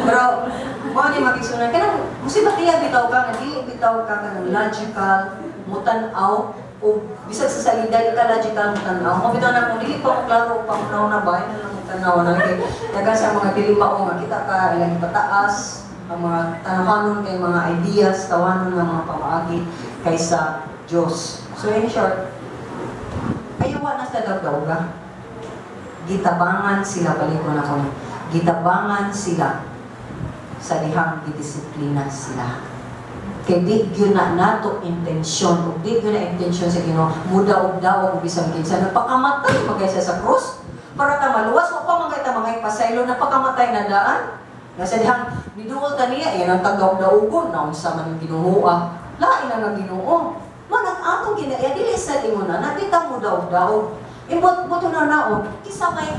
Pero, mo ni magisunan, kanang musibatiya bitaw ka, nga dili bitaw ka kanang logical, mutan-aw, o bisag sa salida, di ka logical mutan-aw. Mo bitaw na kung dili pa mo klaro, pangunaw na ba, na lang mutanaw na. Kay, daga sa mga dili mao nga kita ka, ilang ipataas, ang mga tanawanon kay mga ideas, tawanon nga mga pamaagi kaysa Diyos. So in short, ayaw na sa dagdaw. Gitabangan sila, balik ko na ko. Gitabangan sila sa dihang gidisiplina sila. Kay di gyud na nato intensyon, ug di gyud na intensyon sa Ginoo mudaog-daog og bisan kinsa nagpakamatay magaysa sa krus para ta maluwas. Wa pa man kay ta mga pasaylo, napakamatay na daan. Nga sa dihang niduol ta niya, iyan ang tagaw-daugon, naunsa man ang Ginoo ah. Lain na ang Ginoo. Man ang atong ginaya, dili sa ingon na, di ta mo daog-daog. Imbot buto na naon, kisa may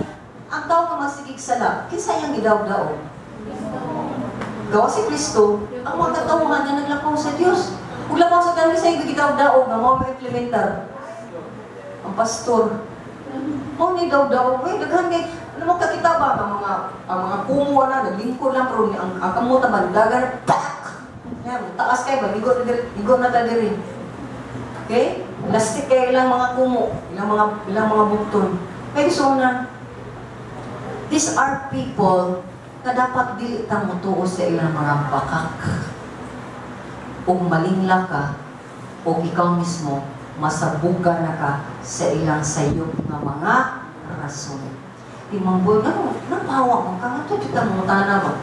ang tao nga magsigig sala, kinsa iyang gidaog-daog? Gawa si Kristo, ang mga katawhan nga naglakaw sa Dios. Ug lakaw sa tanan sa iyang gidaog-daog nga mao may implementar. Ang pastor. Mao ni daog-daog, uy, daghan kay ano mo kakita ba ang mga kumo na naglingkod lang pero ang kamot man dagan pak. Yan, taas kay ba ligo na diri, ligo na ta diri. Okay? Plastic kay ilang mga kumo, ilang mga bukton. Kay so na these are people na dapat dili ta motuo sa ilang mga bakak. Ug malingla ka o ikaw mismo masabugan na ka sa ilang sayop nga mga rason. Imong boy, ano, napahawa mo ka, nga to, dito mo tana ba?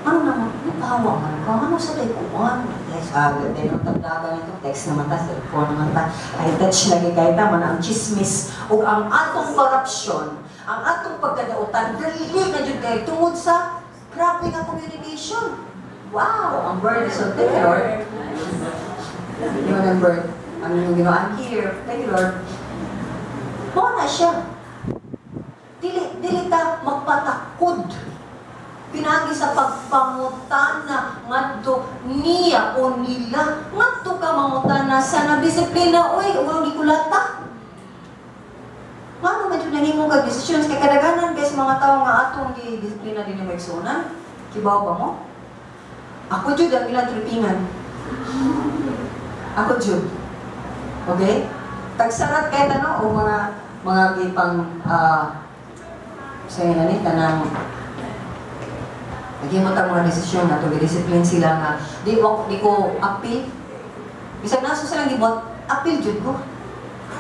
Ano naman, napahawa. Naghawa man ka, ano sa day kuan? Text, then ang tagdagan ito, text naman ta, cellphone naman ta, high touch lagi kay ta, man ang chismis, ug ang atong corruption, ang atong pagkadautan, dali na jud kay tungod sa grabe nga communication. Wow, ang bird is so, thank you, Lord. Yun ang bird. Ang inyong Ginoo, I'm here. Thank you, Lord. Mao na siya. Dili, dili ta magpatakod. Pinagi sa pagpangutana ngadto niya o nila. Ngadto ka mangutana sa nabisiplina, uy, uwang gikulata. Ngano man jud nahimo kag desisyon kay kadaghanan kay sa mga tawo nga atong gi-disiplina dinhi, mga igsuonan? Kibaw ba mo? Ako jud ang ilang tripingan. Ako jud. Okay? Tagsarat kay tano o mga gipang sa na ni kanang naghimo ta mga desisyon na to discipline sila nga di wa di ko appeal, bisag naso silang gibuhat, appeal jud ko,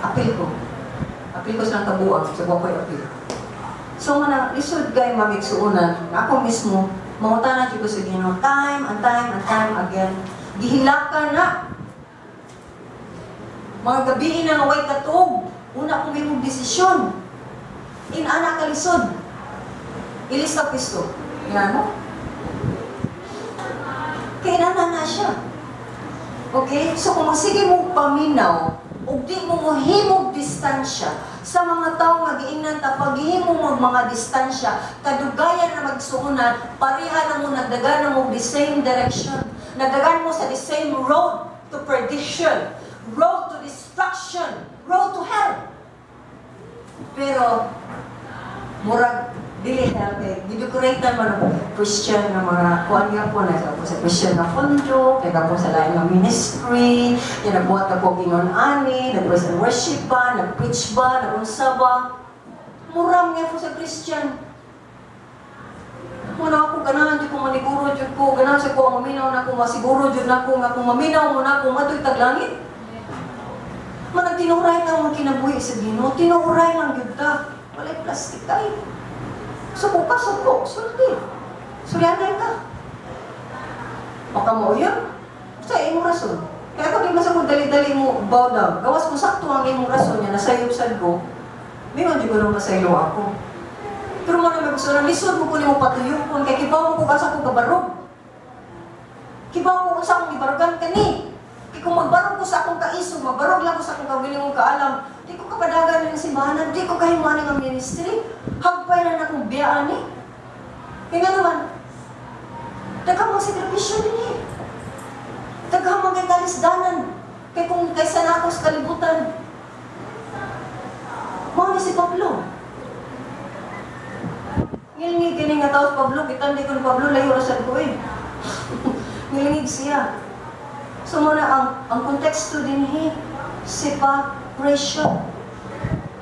appeal ko, appeal ko silang kabuang sa wa ko'y appeal. So nga na lisod kay magigsuonan. Ako mismo, mangutana jud ko sa Ginoo time and time and time again. Gihilakan na mga gabi na nga way katuog una kong imong desisyon, inana kalisod, ilista pisto. Yan mo. Kaya na na siya. Okay? So kung magsige mo paminaw, ug di mo mohimog distansya sa mga tao nga giingnan ta, paghihimo mo mga distansya, kadugayan na magsuonan, pareha na mo, nagdagan na mo the same direction. Nagdagan mo sa the same road to perdition, road to destruction, road to hell. Pero murag dili hell kay gidecorate man ang Christian nga mga kuan nga po na sa Christian nga pondo, kay ko sa lain nga ministry, yan nagbuhat ako ginon ani, nag-praise and worship ba, nag-preach ba, nag-unsa ba. Murang nga po sa Christian. Muna ako ganahan jud ko maniguro jud ko, ganahan sa ko ang maminaw na ko, masiguro jud nako nga kung maminaw mo na ako matoy tag langit. Manag tinuray ka ang kinabuhi sa Ginoo, tinuray lang gyud ta. Walay plastic kay. Suko ka, suko, sulti. Sulyanay ka. Baka mo yun. Sa imong rason. Kaya ako di man sa kung dali-dali mo bow down. Gawas mo sakto ang imong rason niya, nasayop sad ko. May man jud ko nang pasaylo ako. Pero mo na may gusto na lisod mo ko nimo patuyokon kay kibaw mo kung asa ko gabarog. Kibaw ko kung sa akong gibarugan kani. Kay kung magbarog ko sa akong kaisog, magbarog lang ko sa akong kaugalingong kaalam, di ko kapadagan ng simbahan, di ko kahimuan ng ministry. Hagpay na akong biyaan ni. Kaya nga naman, daghang mga sakripisyo din eh. Daghang mga kalisdanan. Kay kung kaysa na ako sa kalibutan. Mao ni si Pablo. Ngilingig kini nga tao si Pablo, kita hindi ko ni Pablo, layo ra sad ko eh. Ngilingig siya. So muna ang konteksto dinhi, separation.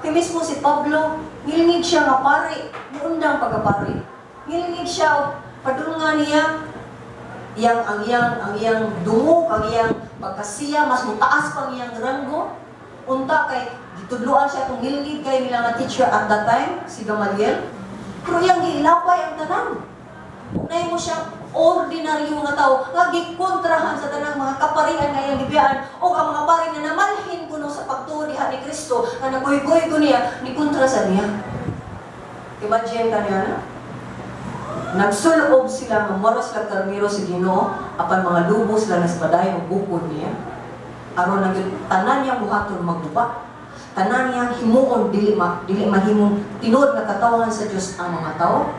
Kay mismo si Pablo, ngilingig siya nga pari, muundang pagkapari. Ngilingig siya, padulngan nga niya, iyang ang iyang dungog, ang iyang pagkasiya, mas mutaas pang iyang ranggo. Unta kay gitudloan siya kung ngilingig kay nila nga teacher at that time, si Gamaliel. Pero iyang gilapay ang tanan. Ug mo siya ordinaryo nga tao nga gikontrahan sa tanang mga kaparian nga iyang gibiyaan o ang mga pari nga namalhin kuno sa pagtuo diha ni Kristo nga naguygoy ko niya ni kontra sa niya. Imagine ka niya na? Nagsulob sila nga mura sila karnero sa Ginoo apan mga lubo sila nasbadayon og bukod niya. Aron na gyud tanan niyang buhaton maguba. Tanan niyang himuon dili mahimong tinuod nga katawhan sa Dios ang mga tao.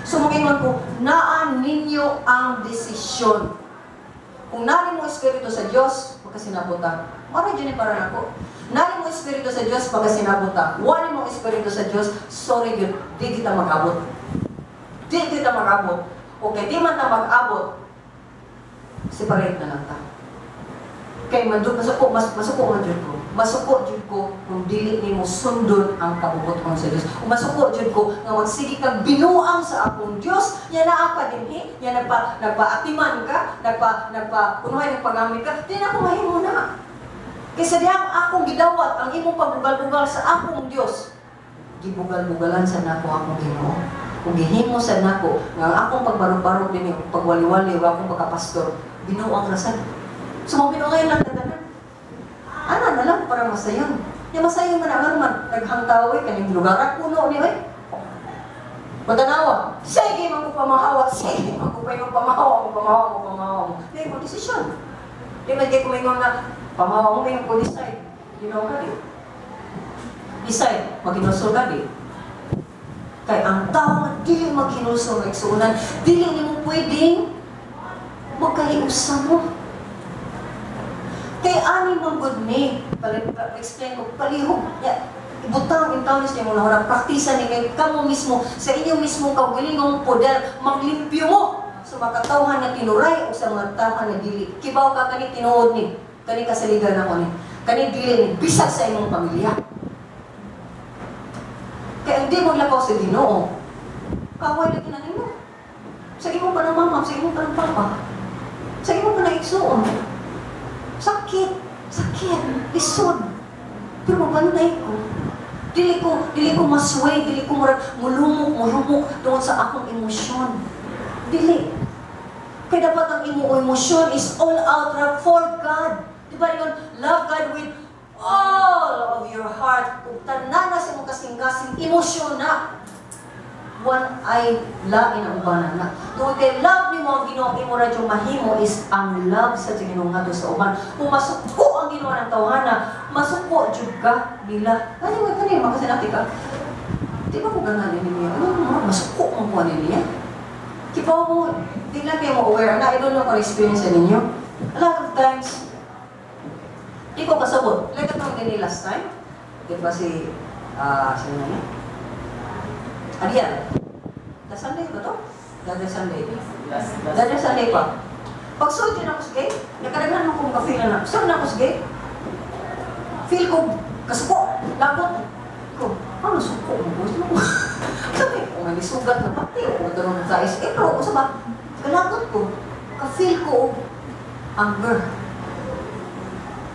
So mangingon ko, naa ninyo ang desisyon. Kung naa mo espiritu sa Dios, pagkasinabot ta. Mara jud ni para nako. Naa mo espiritu sa Dios, pagkasinabot ta. Wala mo espiritu sa Dios, sorry gyud, di kita mag-abot. Di kita mag-abot. Okay, di man ta mag-abot, separate na lang ta. Kay masuko, masuko man jud ko. Masuko jud ko kung dili nimo sundon ang kabubuton sa Dios. Kung masuko jud ko nga magsige kag binuang sa akong Dios, nya naa ka dinhi, nya nagpaatiman ka, nagpa kunuhay nagpagamit ka, di na ko mahimo na. Kaysa dihang akong gidawat ang imong pagbugal-bugal sa akong Dios, gibugal-bugalan sa nako akong Ginoo. Kung gihimo sa nako nga ang akong pagbarog-barog dinhi, pagwali-wali o akong pagkapastor, binuang ra sad. So mabinuangayon lang tanan. Ana na lang para masayon. Ya masayon man ang man daghang tao eh, kaning lugar puno ni oy. Matanawa, sige man ko pamahawa, sige man ko pa yung pamahawa, mo pamahawa, mo pamahawa mo. Di mo desisyon. Di man kay kumingon nga pamahawa mo may ko decide. Ginoo ka di. Decide, maghinulsol ka di. Kay ang tao nga dili maghinulsol nga igsuonan, dili nimo pwedeng magkahiusa mo. Kay ani man gud ni, explain ko, palihog, ya, ibutang in taon niya mo na praktisa ni kay kamo mismo sa inyo mismo kaugalingong poder manglimpyo mo sa mga katawhan nga tinuray o sa mga tawhan nga dili. Kibaw ka kani tinuod ni, kani kasaligan ako ni, kani dili ni bisag sa imong pamilya. Kay ang di mo lakaw sa Ginoo, kaway lagi na nimo. Sa imong pa ng mama, sa imong pa ng papa, sa imong pa ng igsuon. Sakit, sakit, lisod. Pero mabantay ko. Dili ko masway, dili ko murag mulumok, mulumok tungod sa akong emosyon. Dili. Kaya dapat ang imong emosyon is all out ra for God. Di ba ringon, love God with all of your heart. Ug tanan na sa imong kasing-kasing emosyon na. One ay lain ang ubanan na. Tungod kay love nimo ang Ginoo, ang imo ra yung mahimo is ang love sa Ginoo ngadto sa uban. Kung masuko ang Ginoo ng tawhana, masuko jud ka nila. Kani mo kani makasinati ka. Di ba ko ganahan niya? Ano mo masuko mo ko niya? Kibaw mo, di lang kayo mo aware na I don't know kung experience ninyo. A lot of times, di ko kasabot. Like atong din last time, di ba si, sino na niya? Ariel. The Sunday ba to? The Sunday. The Sunday pa. Pag sulod yun ako sa gate, nakadaghan mo kong ka-feel na. Sulod na ako sa gate. Feel ko, kasuko, lagot. Ko, ano suko mo? Gusto mo? Sabi ko, may sugat na pati. O doon sa is. Eh, pero, sa ba? Kalagot ko. Ka-feel ko, anger.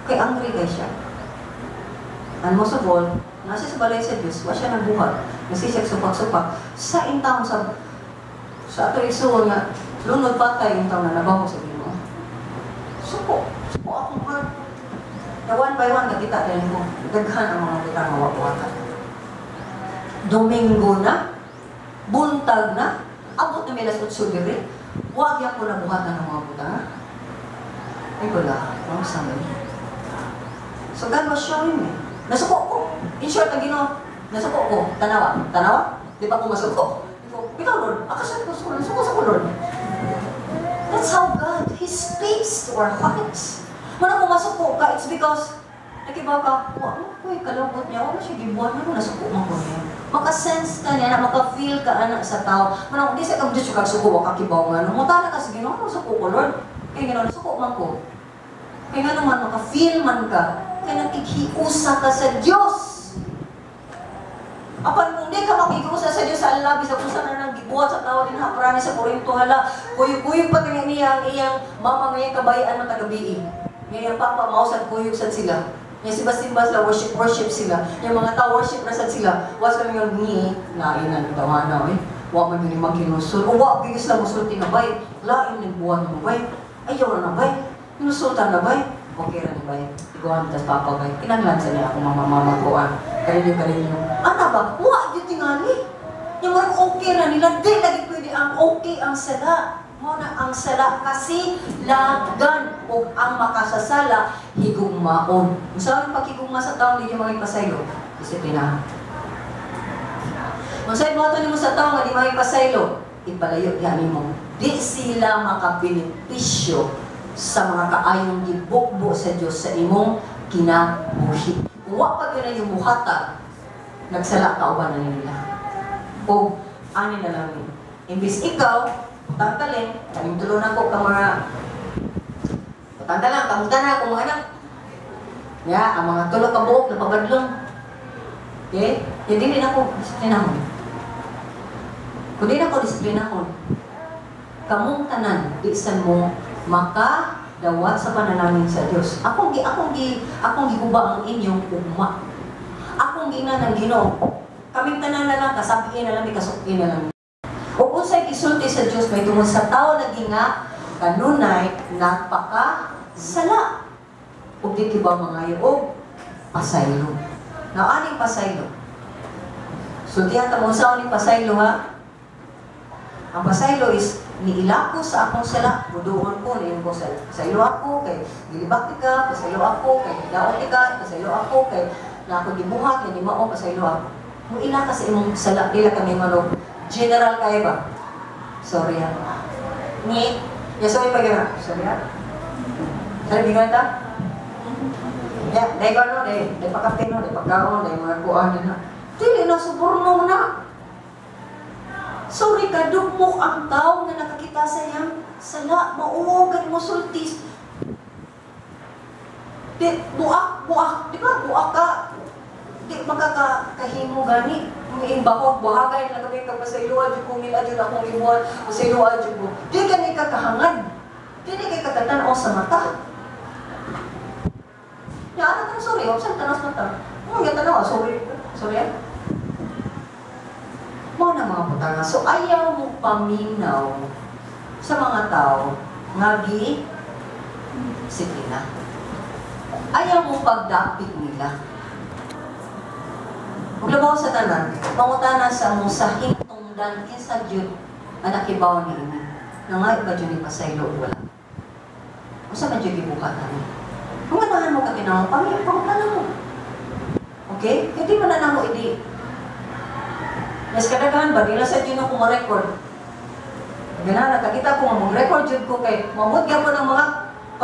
Kay angry kay siya. And most of all, nasa sa balay sa Diyos, wa siya nagbuhat. Nasi siya supak-supak. Sa intawon sa ato igsuon nga, lunod patay yung taon na nabaho sa Ginoo. Suko, suko akong heart. Na one by one, nakita din ko, daghan ang mga butang nga wa. Domingo na, buntag na, abot na may alas 8 diri, wa gyud ko nabuhatan ng mga butang. Ay wala, wrong sa amin. So God was showing me. Nasuko ko. In short, ang Ginoo, nasuko ko. Tanawa. Tanawa? Di ba ko masuko? Ikaw, Lord. Akasan ko, suko, nasuko sa ko, Lord. That's how God, He speaks to our hearts. Muna kung masuko ka, it's because, nakibaw ka, wa mo ko, kalungkot niya, wala siya gibuhat, ano, nasuko man ko niya. Maka-sense ka niya, na maka-feel ka anak sa tao. Muna, di sa kang Diyos kag suko, wa ka kibaw nga. No, mutana ka sa Ginoo, ano suko ko, Lord? Kaya Ginoo, nasuko man ko. Kaya nga naman, maka-feel man ka, kaya nakikhiusa ka sa Diyos. Apan kung di ka makikiusa sa Diyos sa labi sa kung saan na nang gibuhat sa tao din haprani sa Korinto hala, kuyog-kuyog pa tingin niya ang iyang mama ngayang kabayaan matagabii. Ngayang papa mao sad kuyog sad sila. Nga simba-simba sila, worship-worship sila. Yung mga tao worship na sad sila. Was kami yung ni, lain na tawana eh. Wa man yun maghinulsol. O wa gyud sila musulti na bay. Lain ng buhat mo bay. Ayaw na na bay. Hinusultan na bay. Okay ra ni bay. Iguan tas papa bay. Kinahanglan sa niya ako mama mama ko ah. Kaninyo kaninyo. Ana ba? Wa gyud tingali. Yung murag okay na nila, di lagi pwede ang okay ang sala. Mo na ang sala kasi lagan o ang makasasala higugmaon. Unsa ang pakigugma sa tawo di mga ipasaylo? Disiplina. Unsay buhaton nimo sa tawo nga di mga ipasaylo? Ipalayo diha nimo. Di sila makabenepisyo sa mga kaayong gibukbo sa Dios sa imong kinabuhi. Kung wa pa gyud na yung muhatag, nagsala ka uban na nila. O ani na lang ni. Imbis ikaw, tangtalin, kaning tulo na ko ka mga tangtalan, kamusta na akong mga anak. Ya, ang mga tulo ka buok na pabadlong. Okay? Hindi din ako disiplinahon. Kung di na ako disiplinahon, kamong tanan, di san mo makadawat sa panalangin sa Dios. Akong giguba ang inyong ugma. Akong giingnan ng Ginoo. Kaming tanan na lang, kasabihin na lang, kasukin na lang. Ug unsay gisulti sa Dios may tungod sa tao lagi nga kanunay nagpakasala. Ug di kibaw mangayo og pasaylo. Now, aning pasaylo? Sultihan ta mo sa aning pasaylo, ha? Ang pasaylo is niila ko sa akong sala, muduon ko, niyon ko sa pasaylo ako kay gilibak ka, pasaylo ako kay gidaot ka, pasaylo ako kay na ako gibuhat, kay mao, pasaylo ako. Muila ka sa imong sala, dila kami manog general kay ba? Sorry ha. Ni, ya sorry pa gana. Sorry ha. Sorry bigan ta? Ya, dai ko no, dai, dai pakape no, dai pagkaon, dai mga kuan na. Dili na suborno na. Sorry ka, dugmok ang tao nga nakakita sa iyang sala, mauwag ka mo sultis. Di, buak, buak, di ba? Buak ka. Di makakahimo gani. Mga imbakok, buhagay na kami ka pasayloa, jud ko ngila, jud akong ibuhat, pasayloa, jud ko. Di ka ni kakahangad. Di ni kay kakatanaw sa mata. Ya, ano ka sorry, saan tanaw sa mata? Ano nga tanaw? Sorry, sorry. Mao na mga butanga. So, ayaw mo paminaw sa mga tao nga gi disiplina. Ayaw mo pagdapit nila. Ug labaw sa tanan, pangutana sa among sahing tungdan kinsa gyud ang nakibaw ni ini. Nga iba gyud ni pasaylo wala. Unsa man gyud gibuhat ani? Kung ganahan mo ka tinawag, pangutana mo. Okay? Hindi man na namo idi. Mas kadaghan ba, nila sa dyan ako ma-record. Ganahan, nakakita ko nga mag-record jud ko kay mamut gyapon ang mga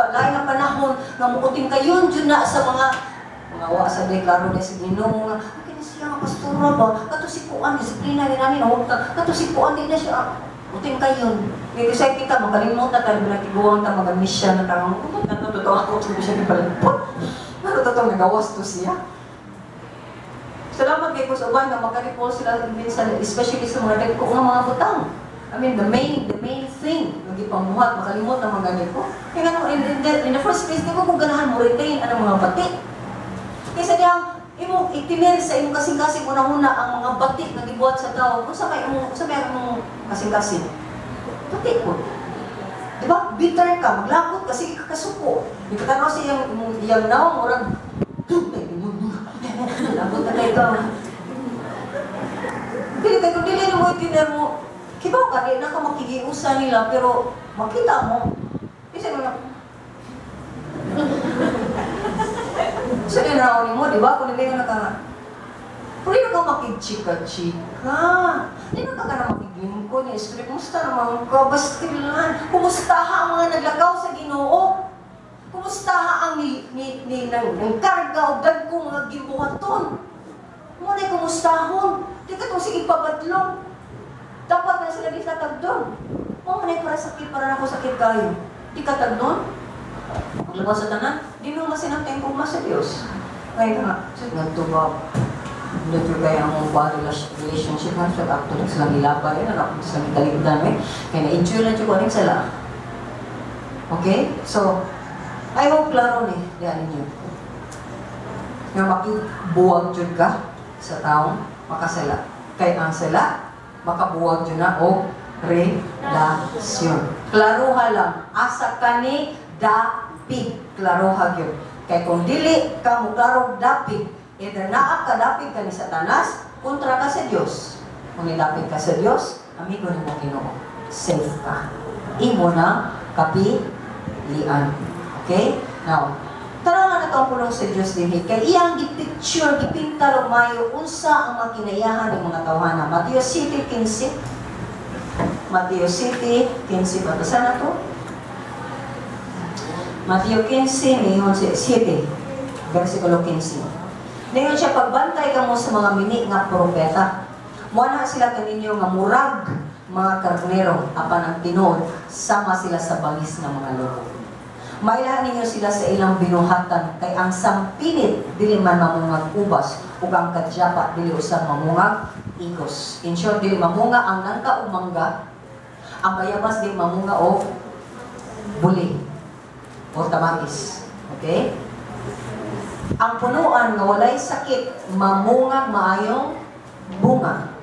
lain nga panahon nga mukuting kayon jud na sa mga wa sa deklaro na sa Ginoo nga kini siya nga pastora ba kato si kuan disiplina ni nani na kato si kuan di na siya uting kayon. Kay kasi kita makalimot na tayo nagiguwang ta maga-mission na tao. Ano totoo ako sa siya gipalipot. Ano totoo nagawas to siya. Salamat kay sa uban nga makareport sila minsan, especially sa mga dagko nga mga butang. I mean, the main thing nga gipamuhat makalimot ang mga ganito. Kaya nga in the first place, di mo kung ganahan mo retain ang mga bati. Kaysa diyang imong itinir sa imong kasing-kasing una-una ang mga bati nga gibuhat sa tao. Kung sa may imong kasing-kasing. Bati ko. Di ba? Bitter ka, maglakot kasi kasuko. Di ka tanaw sa iyang naong murag labot na kayo ka. Dili kay kung dili mo itiner mo, kibaw ka, di na ka makigiusa nila, pero makita mo. Isa mo na. Sa dinaraw mo, di ba? Kung hindi ka naka, pero hindi ka makigchika-chika. Hindi na ka na makiglingkod. Yung spirit, kumusta naman ka? Bastilan. Kumusta ha ang mga naglakaw sa Ginoo? Kumusta ha ang ni karga o dagko mga gibuhaton? Muna kumustahon. Di ka itong sige pabadlong. Dapat na sila di katagdon. Muna para sakit, para na ako sakit kayo. Di katagdon. Paglabas sa tanan, di mo masinateng kung sa Diyos. Ngayon nga, nagtubab. Hindi ko kaya ang mga relationship na siya. Actually, silang ilabay, ano, silang italigdan, eh. Kaya na-enjoy lang siya kung anong sala. Okay? So, I hope klaro ni, diyan ninyo. Nga makibuwag dyan ka sa taong makasala. Kaya ang sala, makabuwag dyan na o relasyon. Klaruha lang, asa ka ni dapig. Klaruha yun. Kaya kung dili ka mo klarong dapig, either naa ka dapig ka ni Satanas, kontra ka sa Dios. Kung nilapit ka sa Dios, amigo ni mo Ginoo. Safe ka. Imo na kapilian. Okay? Now, tara na ito ang pulong sa Dios dinhi. Kay iyang gipicture, gipinta og mayo unsa ang mga kinayahan ng mga tawhana. Mateo 7:15. Mateo 7:15. Basa na to. Mateo 15, niyon 7, versikulo 15. Niyon siya, pagbantay kamo sa mga mini nga propeta. Muana sila kaninyo nga murag mga karnero, apan ang tinuod, sama sila sa bangis nga mga lobo. Mailahan ninyo sila sa ilang binuhatan, kay ang sampinit dili man mamungag ubas, ug ang kadyapa dili usab mamungag igos. In short, dili mamunga ang nangka o mangga, ang bayabas dili mamunga o buli o tamakis. Okay? Ang punuan nga walay sakit, mamungag maayong bunga.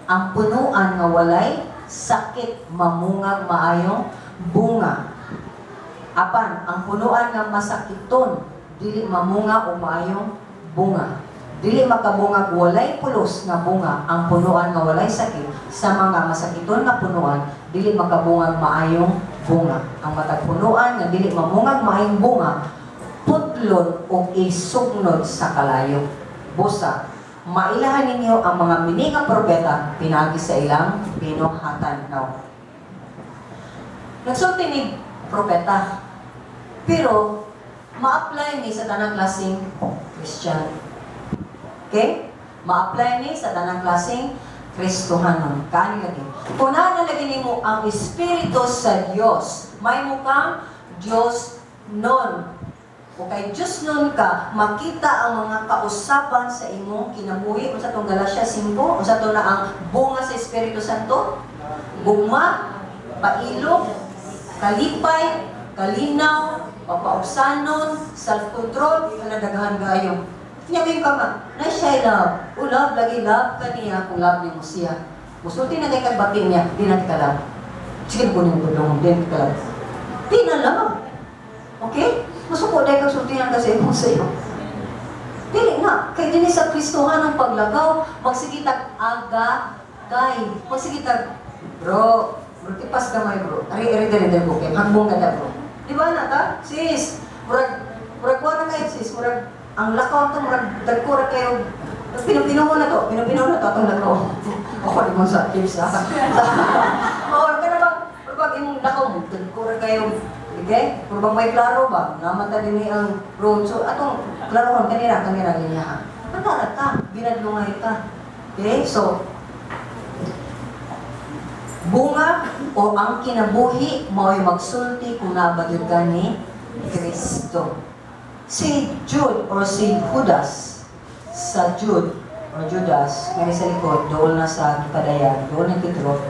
Ang punuan nga walay sakit mamungag maayong bunga. Apan ang punuan nga masakiton dili mamunga og maayong bunga. Dili makabungag walay pulos nga bunga ang punuan nga walay sakit sa mga masakiton nga punuan dili makabungag maayong bunga. Ang matag punuan nga dili mamungag maayong bunga putlon og isugnod sa kalayo. Busa, mailahan ninyo ang mga mini nga propeta pinaagi sa ilang binuhatan. Now, nagsulti ni propeta, pero ma-apply ni sa tanang klaseng Christian. Okay? Ma-apply ni sa tanang klaseng Kristohanon. Kaani lagi. Kung naa lagi nimo ang Espiritu sa Dios, may mukang Dios nun. O kay Diyos nun ka, makita ang mga kausapan sa imong kinabuhi. Unsa tong Galatia 5? Unsa to na ang bunga sa Espiritu Santo? Gugma, pailog, kalipay, kalinaw, papaugsanon, self-control, daghan kaayo. Niya kayo ka ma, na siya love. O love, lagi love ka niya kung love niyo mo siya. Musulti na kay kagbati niya, di na ka love. Sige ko niyong tulong, di na ka love. Di na love. Okay? Masuko dahil kang sultihan kasi mo sa iyo. Dili na. Kay dinhi sa Kristohan ang paglakaw, magsigitag aga kay. Magsigitag, bro, bro, tipas gamay bro. Ari, ari, dali, dali, okay. Hagbong ka na bro. Di ba na ta? Sis, murag, murag kuha na kayo sis, murag, ang lakaw to, murag, dagko ra kayo. Pinupinuho na to, pinupinuho na to atong lakaw. Ako, di mo sa tips ha. Mawar ka na ba? Murag imong lakaw mo, dagko ra kayo. Okay? Pero bang may klaro ba? Namata din ni ang road. So, atong klarohon, kanira, kanira, linya ha. Kanara ta, binadlungay ta. Okay? So, bunga o ang kinabuhi mao'y magsulti kung nabagyod ka ni Kristo. Si Jude or si Judas, sa Jude or Judas, ngayon sa likod, doon na sa Kipadayan, doon na Pedro.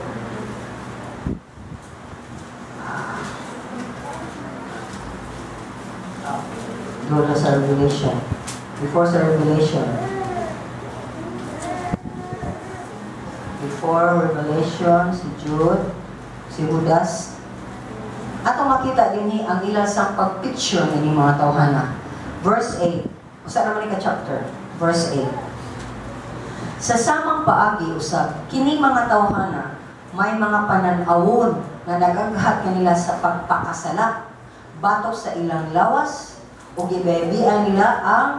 Doon na sa Revelation. Before sa Revelation. Before Revelation, si Jude, si Judas. Atong makita din ang ilang sang pagpicture ng mga tawhana. Verse 8. Usa naman ni ka chapter. Verse 8. Sa samang paagi usab, kini mga tawhana may mga panan-awon na nagaghat kanila sa pagpakasala batok sa ilang lawas o gibebian nila ang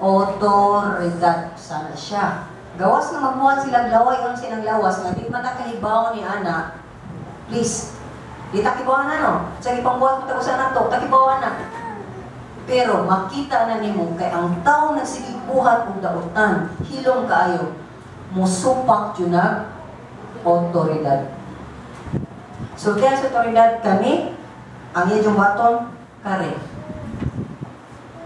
otoridad. Sana siya. Gawas na magbuhat silang laway ang silang lawas nga di man nakahibaw ni ana. Please, di takibawan na no. Sa ipangbuhat mo tagusan na to, takibawan na. Pero makita na nimo kay ang tao nagsigig buhat og dautan, hilom kaayo, musupak jud nag otoridad. So kaya sa otoridad kami, ang iyong baton kare.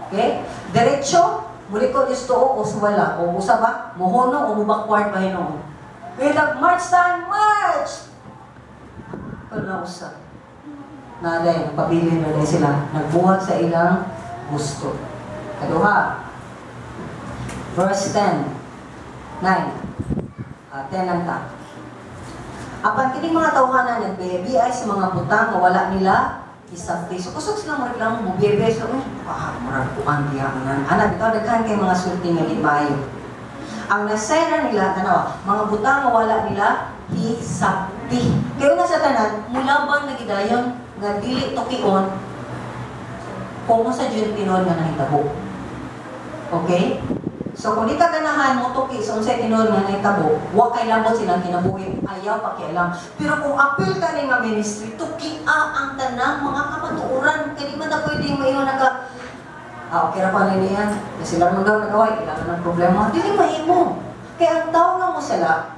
Okay? Diretso, muli ko gusto o suwala o usa ba mohono o mubackward ba hinuon. Kaya nag-march time, march! Pero nausa. Naday, nagpabilin na din sila. Nagbuhat sa ilang gusto. Kaduha. Verse 10. 9. 10 lang ta. Apan kining mga tawhana nagbebiay sa mga butang nga wala nila isabti. So kusog sila mareklamo, mubebe sila, ah, murag kuan diha man. Ana bitaw daghan kay mga sulti nga di maayo. Ang nasayran nila tanawa, mga butang nga wala nila hisabti. Kay una sa tanan, mulaban na gidayon nga dili tukion kung sa jud tinuod nga nahitabo. Okay? So kung di ka ganahan mo tuki sa unsay tinuod nga nahitabo, wa kay lambot silang kinabuhi, ayaw pakialam. Pero kung apil ka ni nga ministry, tuki ang tanang mga kamatuoran kay di man ta pwede maingon naka okay ra pa ni niyan. Sila man daw nagaway, ilan ng problema. Dili mahimo. Kay ang tawo nga mo sala,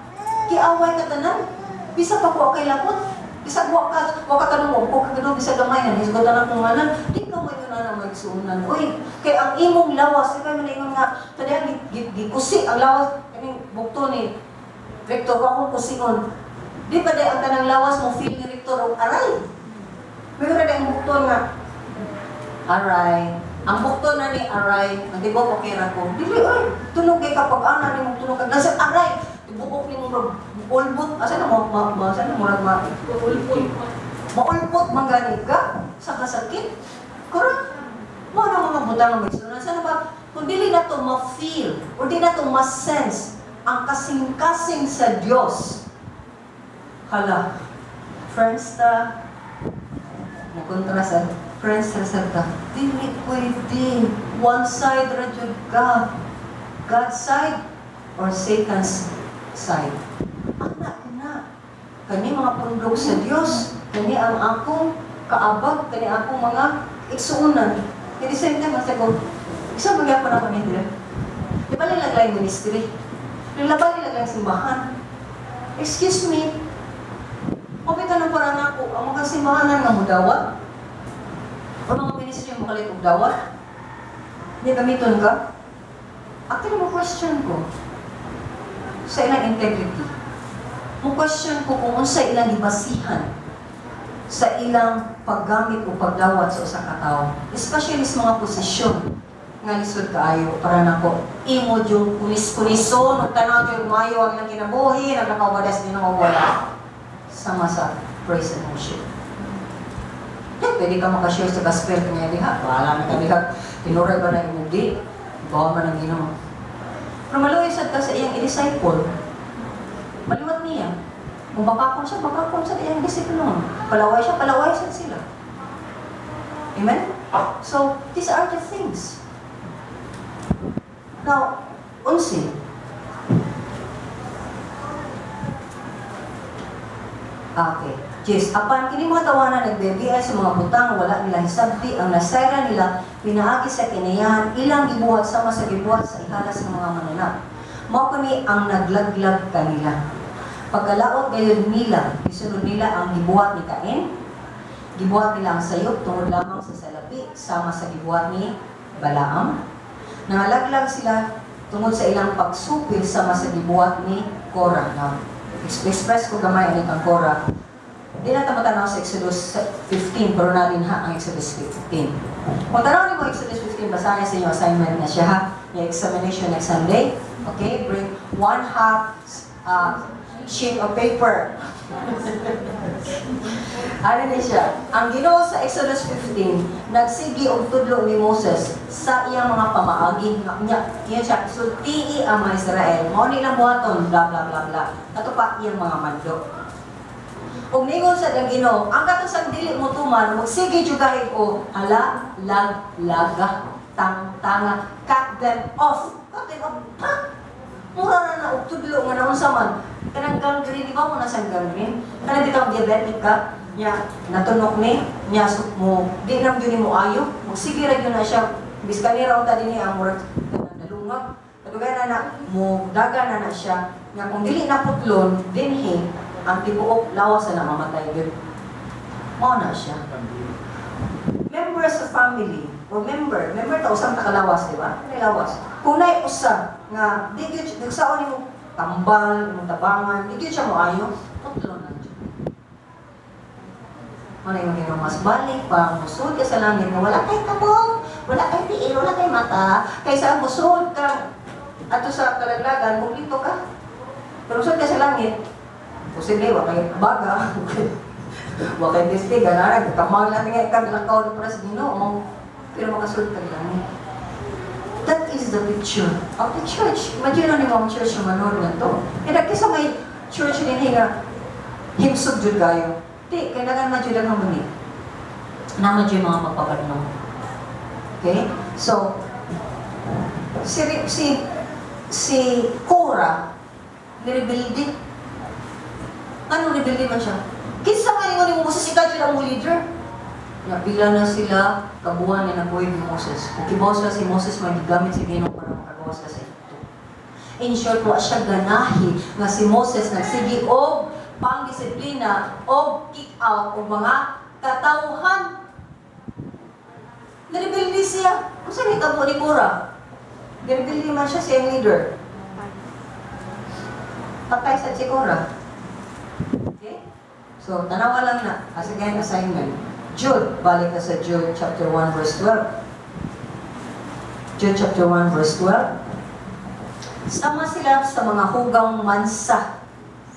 kiaway ka tanan. Bisa pa ko kay lapot. Bisag wa ka tanong ko ka ganun bisag gamay na hisgot na kung anan, di ka mo na magsuunan. Uy, kay ang imong lawas, di ba man ingon nga kaniya gikusi ang lawas kaning bukto ni rektor ko akong kusingon. Di ba day ang tanang lawas mo feel ni rektor og aray. Mayroon na ang bukto nga aray. Ang bukto na ni aray, ang di ba okay ra ko. Dili oy, tunog kay kapag ana nimo tunog ka nasa aray. Tibuok nimo murag ulbot, asa na mo ma, ma asa na murag ma maulpot man gani ka sa kasakit. Correct? Mao na mga butang nga magsunan. Sana ba, kung dili na to ma-feel o di na to ma-sense ang kasing-kasing sa Dios. Hala, friends ta, nakontra sa friends ta sa ta, dili pwede. One side ra jud ka. God's side or Satan's side. Ana na. Kani mga pundok sa Dios, kani ang akong kaabag, kani akong mga igsuonan. At the same time, masa ko, isa magyapon ako nila. Di ba nila lang ministry? Nila ba nila lang simbahan? Excuse me, okay ka ng parang ako, ang mga simbahanan nga mudawat? O mga ministry mo kalit og dawat? Hindi gamiton ka? Actually, mo question ko sa ilang integrity. Mo question ko kung unsa ilang gibasihan sa ilang paggamit o pagdawat sa usa ka tawo, especially sa mga posisyon nga lisod kaayo para nako imo yung kunis-kunison ug tanaw jud maayo ang ilang kinabuhi, naglakaw ba Ginoo, wala sama sa praise and worship. Yan, pwede ka makashare sa gospel kanya diha. Bahala na ka diha. Tinuray ba na imong di? Bawa man ang Ginoo. Pero maluoy sad ka sa iyang i-disciple. Maliwat niya. Kung bakakon siya, bakakon sa iyang disipulo. Palaway siya, palaway sad sila. Amen? So, these are the things. Now, unsi. Okay. Yes, apan kini mga tawanan nagbebiay sa mga butang wala nila hisabti ang nasayra nila pinaagi sa kinayahan ilang gibuhat sama sa gibuhat sa ihalas ng mga mananap. Mao kini ang naglaglag kanila. Pagkalaot gayud nila, gisunod nila ang gibuhat ni Cain. Gibuhat nila ang sayop tungod lamang sa salapi sama sa gibuhat ni Balaam. Nangalaglag sila tungod sa ilang pagsupil sama sa gibuhat ni Korah. Now, express ko gamay ani kang Korah. Di na ta matanaw sa Exodus 15, pero na din ha ang Exodus 15. Kung tanaw nimo Exodus 15, basahin sa inyo assignment na siya ha. Yung examination next Sunday. Okay, bring one half sheet of paper. Ano ni siya? Ang Ginoo sa Exodus 15, nagsigi og tudlo ni Moses sa iyang mga pamaagi. Nya, iya siya, sultii ang mga Israel. Mao ni ilang buhaton, bla bla bla bla. Ato pa iyang mga mando. Ug ningon sa ang Ginoo, ang katong dili mo tuman, magsige jud kahit o hala, lag, laga, tang, tanga, cut them off. Cut them off. Ha? Mura na na og tudlo nga naunsa man. Kanang gangrene, di ba mo nasa gangrene? Kanang bitaw diabetic ka, nya natunok ni, nya mo, di na gyud mo ayo, magsige ra gyud na siya. Biskan ni ra unta dinhi ang murag kanang nalungag. Kadugay na na mo daga na na siya. Nya kung dili na putlon dinhi ang tibuok lawas na mamatay gyud. Mao na siya. Member sa family or member, member ta usang takalawas, di ba? Kanay lawas. Kung naay usa nga di gyud nagsaon nimo tambal, imong tabangan, di gyud siya moayo, putlon na jud. Mao na imong Ginoo, mas balik pa musud ka sa langit nga wala kay kamot, wala kay tiil, wala kay mata, kaysa musud ka ato sa kalaglagan, kumpleto ka. Pero musud ka sa langit, posible wa kay baga, wa kay testi, ganara, kamang lang nga ikaglakaw na para sa Ginoo, pero makasulod ka langit. That is the picture of the church. Imagine na nimo ang church na manood na to. Kaya kaysa may church din nga himsog jud kayo. Di, kailangan man jud ang harmony. Naman jud mga magpapadnong. Okay? So, si Korah, nirebuildi. Anong rebelde man siya? Kinsa man ingon ni Moses, ikaw jud ang leader. Napila na sila kabuhan nga nabuhi ni Moses. Kung kibaw sila si Moses, may gigamit si Ginoo para makagawas sila sa Egypto. In short, wa siya ganahi nga si Moses nagsigi og pangdisiplina og kick out og mga katawhan. Narebelde siya. Unsa ni tabo ni Korah? Nirebelde man siya siyang leader. Patay sa si Korah. Okay? So, tanawa lang na. As again, assignment. Jude, balik na sa Jude chapter 1 verse 12. Jude chapter 1 verse 12. Sama sila sa mga hugaw mansa.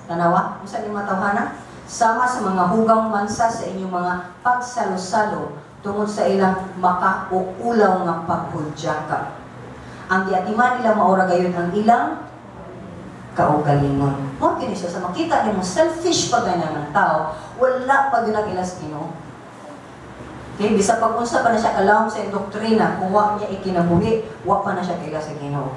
Tanawa, kung saan yung mga tawhana? Sama sa mga hugaw mansa sa inyong mga pagsalo-salo tungod sa ilang makauulaw nga paghudyaka. Ang giatiman nila maura gayon ang ilang kaugalingon. Mao kini siya sa makita nimo selfish pa gana ng tao, wala pa gyud nag-ila sa Ginoo. Okay, bisa pag unsa pa na siya kalawom sa doktrina, kung wa niya ikinabuhi, wa pa na siya kaila sa Ginoo.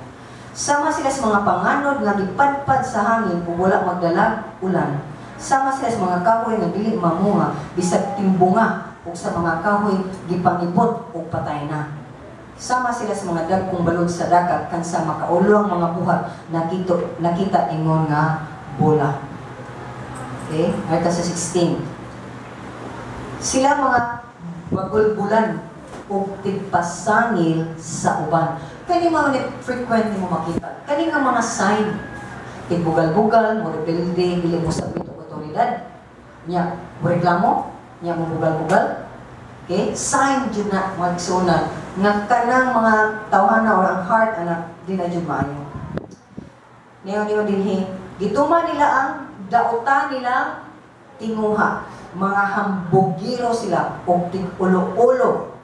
Sama sila sa mga panganod nga gipadpad sa hangin ug wala magdalag ulan. Sama sila sa mga kahoy nga dili mamunga bisag timbunga ug sa mga kahoy gipangibot ug patay na. Sama sila sa mga dagkong balod sa dagat kansa makaulo ang mga buhat nakita ingon nga bola. Okay, ay sa 16. Sila mga bagulbulan ug tigpasangil sa uban. Kani mga ni frequent nimo makita. Kani nga mga sign tigbugal-bugal, mo rebelde, dili mo sabit og otoridad. Nya, mo reklamo, nya mo bugal-bugal. Okay? Sign jud na mga igsuonan nga kanang mga tawhana or ang heart ana di na jud maayo. Niyo niyo dinhi, gituma nila ang dautan nilang tinguha. Mga hambugiro sila og tig-ulo-ulo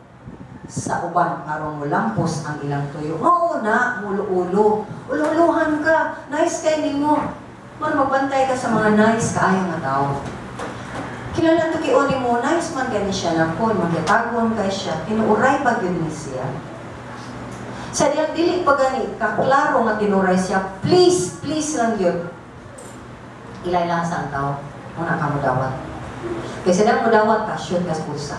sa uban aron molampos ang ilang tuyo. Mao na, mulo-ulo. Ulo-uluhan ka, nice kay nimo. Man magbantay ka sa mga nice kaayo nga tao. Kilala to kay mo, nice man gani siya nako, magyatagon kay siya, tinuuray pa gyud ni siya. Sa diyang dili pa gani, kaklaro nga tinuray siya, please, please lang yun. Ilayla sa ang tao, muna ka mo dawat. Kasi nang mo dawat ka, shoot ka sa pulsa.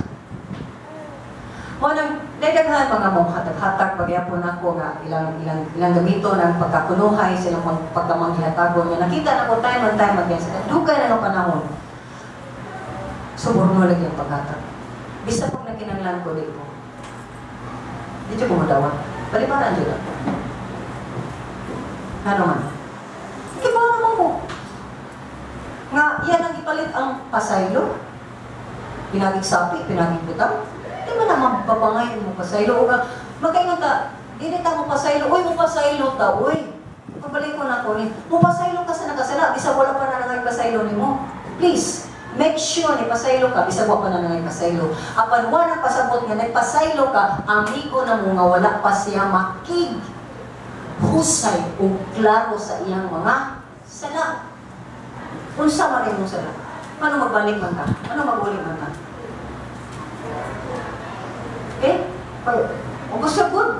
Mo nang daghan mga mo hatag-hatag pagyapon ako nga ilang ilang ilang gamito ng pagkakunuhay silang pagkamanghihatagon nga nakita na ko time and time again sa dugay na nga panahon. Suborno lagi ang paghatag. Bisa pag nakinanglan ko di ko. Di ko mo dawat. Balibaran jud ako. Ano man? Kibaw naman ko. Nga yan ang ipalit ang pasaylo. Pinagig sapi, pinagig butang. Di man na mababangay mo pasaylo. O ka, magkaingon ta, dili ta mo pasaylo. Uy, mo pasaylo ta, uy. Pabalik ko na ko ni. Mo pasaylo ka sa nakasala, bisag wala pa na nangay pasaylo nimo. Please, make sure ni pasaylo ka, bisag wa pa na nangay pasaylo. Apan wa na pasabot nga nagpasaylo ka, amigo na mo nga wala pa siya makig husay o klaro sa iyang mga sala. Unsa man imong sala? Ano magbalik man ka? Ano maguli man ka? Okay? O basta good.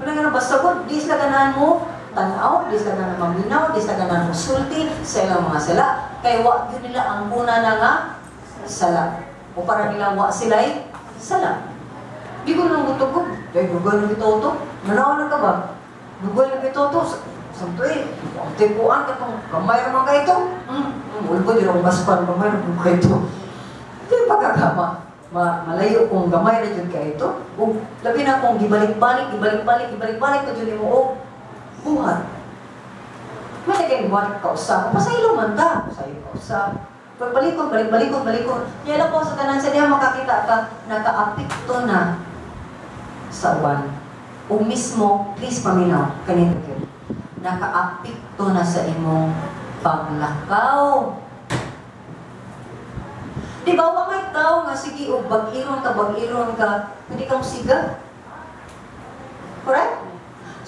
Wala nga na basta good. Di sila ganahan mo tanaw, di sila ganahan maminaw, di sila ganahan mo sulti sa ilang mga sala. Kay wa yun nila ang una na nga sala. O para nila wa sila'y sala. Di ko nang gutugog. Dahil dugal na bitaw to. Manaw na ka ba? Dugal na bitaw to. Samto eh. Ang tipuan ka itong gamay naman ka ito. Ulbo, di akong baspan. Gamay naman ka ito. Di pagkakama. Malayo kung gamay na dyan ka ito. O labi na kung gibalik-balik, gibalik-balik, gibalik-balik na dyan mo o buhat. May naging buhat ka usap. Pasaylo man ta. Pasaylo ka usap. Pagbalikon, balik-balikon, balikon. Yan po sa tanan sa diha makakita ka, nakaapekto na sa uban. O mismo, please paminaw, kanito yun. Nakaapekto na sa imong paglakaw. Di ba, wa may tao nga, sige, o bag-iron ka, hindi ka siga. Correct?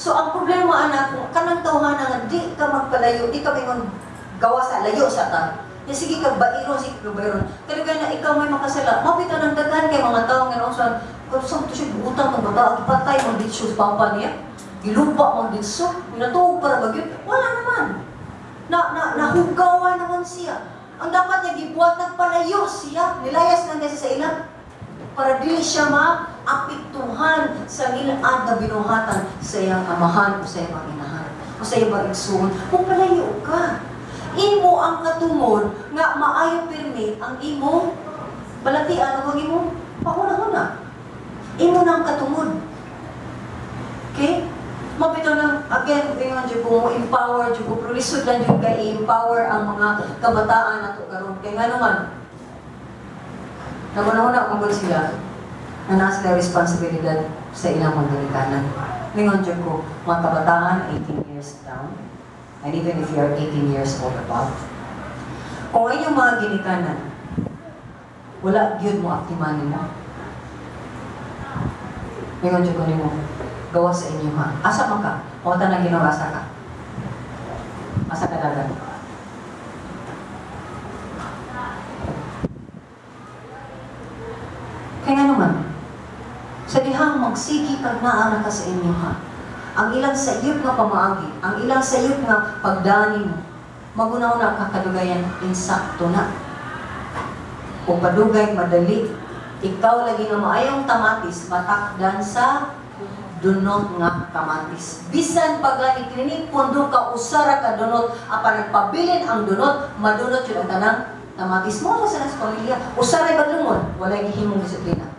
So, ang problema, anak, kung kanang tawhana nga, di ka magpalayo, di ka mingon gawa sa layo sa ta. Ya, sige ka, bairon, sige ka, bairon. Kaya na ikaw may makasala, mapita ng daghan kay mga tao nga noon, saan ito siya, butang ng bata, ipatay mong ditso sa papa niya, gilupa mong ditso, minatuog para ba yun? Wala naman. Nahugawan naman siya. Ang dapat niya gibuhat, nagpalayo siya, nilayas lang niya sa ilang. Para dili siya maapektuhan sa ngilad na binuhatan sa iyang amahan o sa iyang inahan o sa iyang igsoon. Kung palayo ka, imo ang katumod nga maayo pirmi ang imong balatian o ang imong pauna-una. Imo na ang katumod. Okay? Mapito nang, again, ingon dyan ko, empower dyan ko, pero lisod lang dyan kay empower ang mga kabataan na ito karon. Kaya nga naman, nagunahuna kung sila, na nasa sila responsibilidad sa ilang mga ginikanan. Mingon jud ko, mga kabataan 18 years down, and even if you are 18 years old above, kung ang inyong mga ginikanan, wala gyud mo aktiman nimo. Mingon jud ko nimo, gawa sa inyo ha. Asa man ka? O tanan Ginoo, asa ka? Asa ka dagan? Kaya nga naman, sa dihang magsigi kag naa ka sa inyo ha. Ang ilang sayop nga pamaagi, ang ilang sayop nga pagdani mo, magunaw na ka kadugayan, insakto na. O padugay madali, ikaw lagi nga maayong tamatis, matakdan sa dunot nga kamatis. Bisan pa gani klinik pundo ka usara ka dunot, apan nagpabilin ang dunot, madunot yun ang tanang tamatis mo sa nas pamilya. Usaray badlungon, walay gihimong disiplina.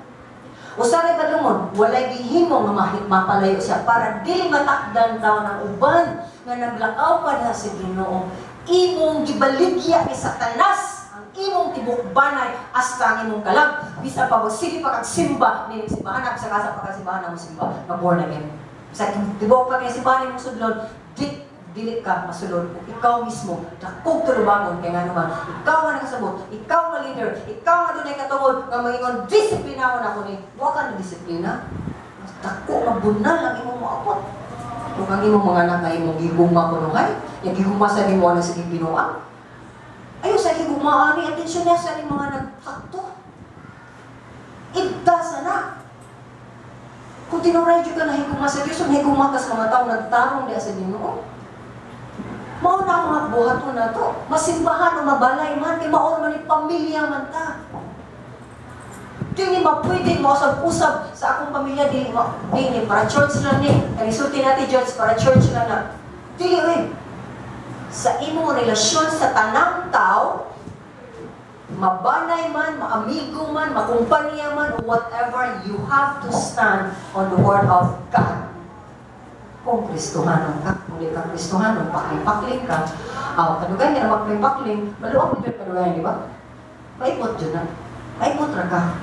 Usaray badlungon, walay gihimong nga mapalayo siya para dili matakdan taw ng uban nga naglakaw pa na sa Ginoo. Imong gibaligya ni Satanas ang imong tibok banay hasta ang imong kalag. Bisan pa sige pa kag simba ni simbahan sa kasa pa kag simbahan mo simba nga born again. Sa tibok pa kay simbahan imong sudlon, dili ka masulod kung ikaw mismo dakog tulubangon kay ngano man ikaw nga nakasabot, ikaw nga leader, ikaw nga dunay katungod nga maingon disiplinahon ako ni. Wa ka na disiplina, mas dako nga bunal ang imong moabot. Kung ang imong mga anak nga imong gigugma kunuhay, yang gigugma sa nimo ana sa binuang. Ayo sa gigugma ani atensyon na sa ning mga nagtakto. Ibda sana. Kung tinuray jud ka na higugma sa Dios, higugma ka sa mga tawo nagtarong diha sa Ginoo. Mao na ang mga buhaton na to. Masimbahan o mabalay man, kay mao man ni pamilya man ta. Dili mapwede mausab-usab sa akong pamilya, dili dili para church lang ni. Kanisulti natin church, para church lang na. Dili oy. Sa imong relasyon sa tanang tao, mabanay man, maamigo man, makumpanya man, or whatever, you have to stand on the word of God. Kung Kristohanon ka, kung di ka Kristohanon, pakling-pakling ka, kadugay nga na makling-pakling, maluwag mo dyan kadugayan, di ba? Maibot dyan na. Maibot ra ka.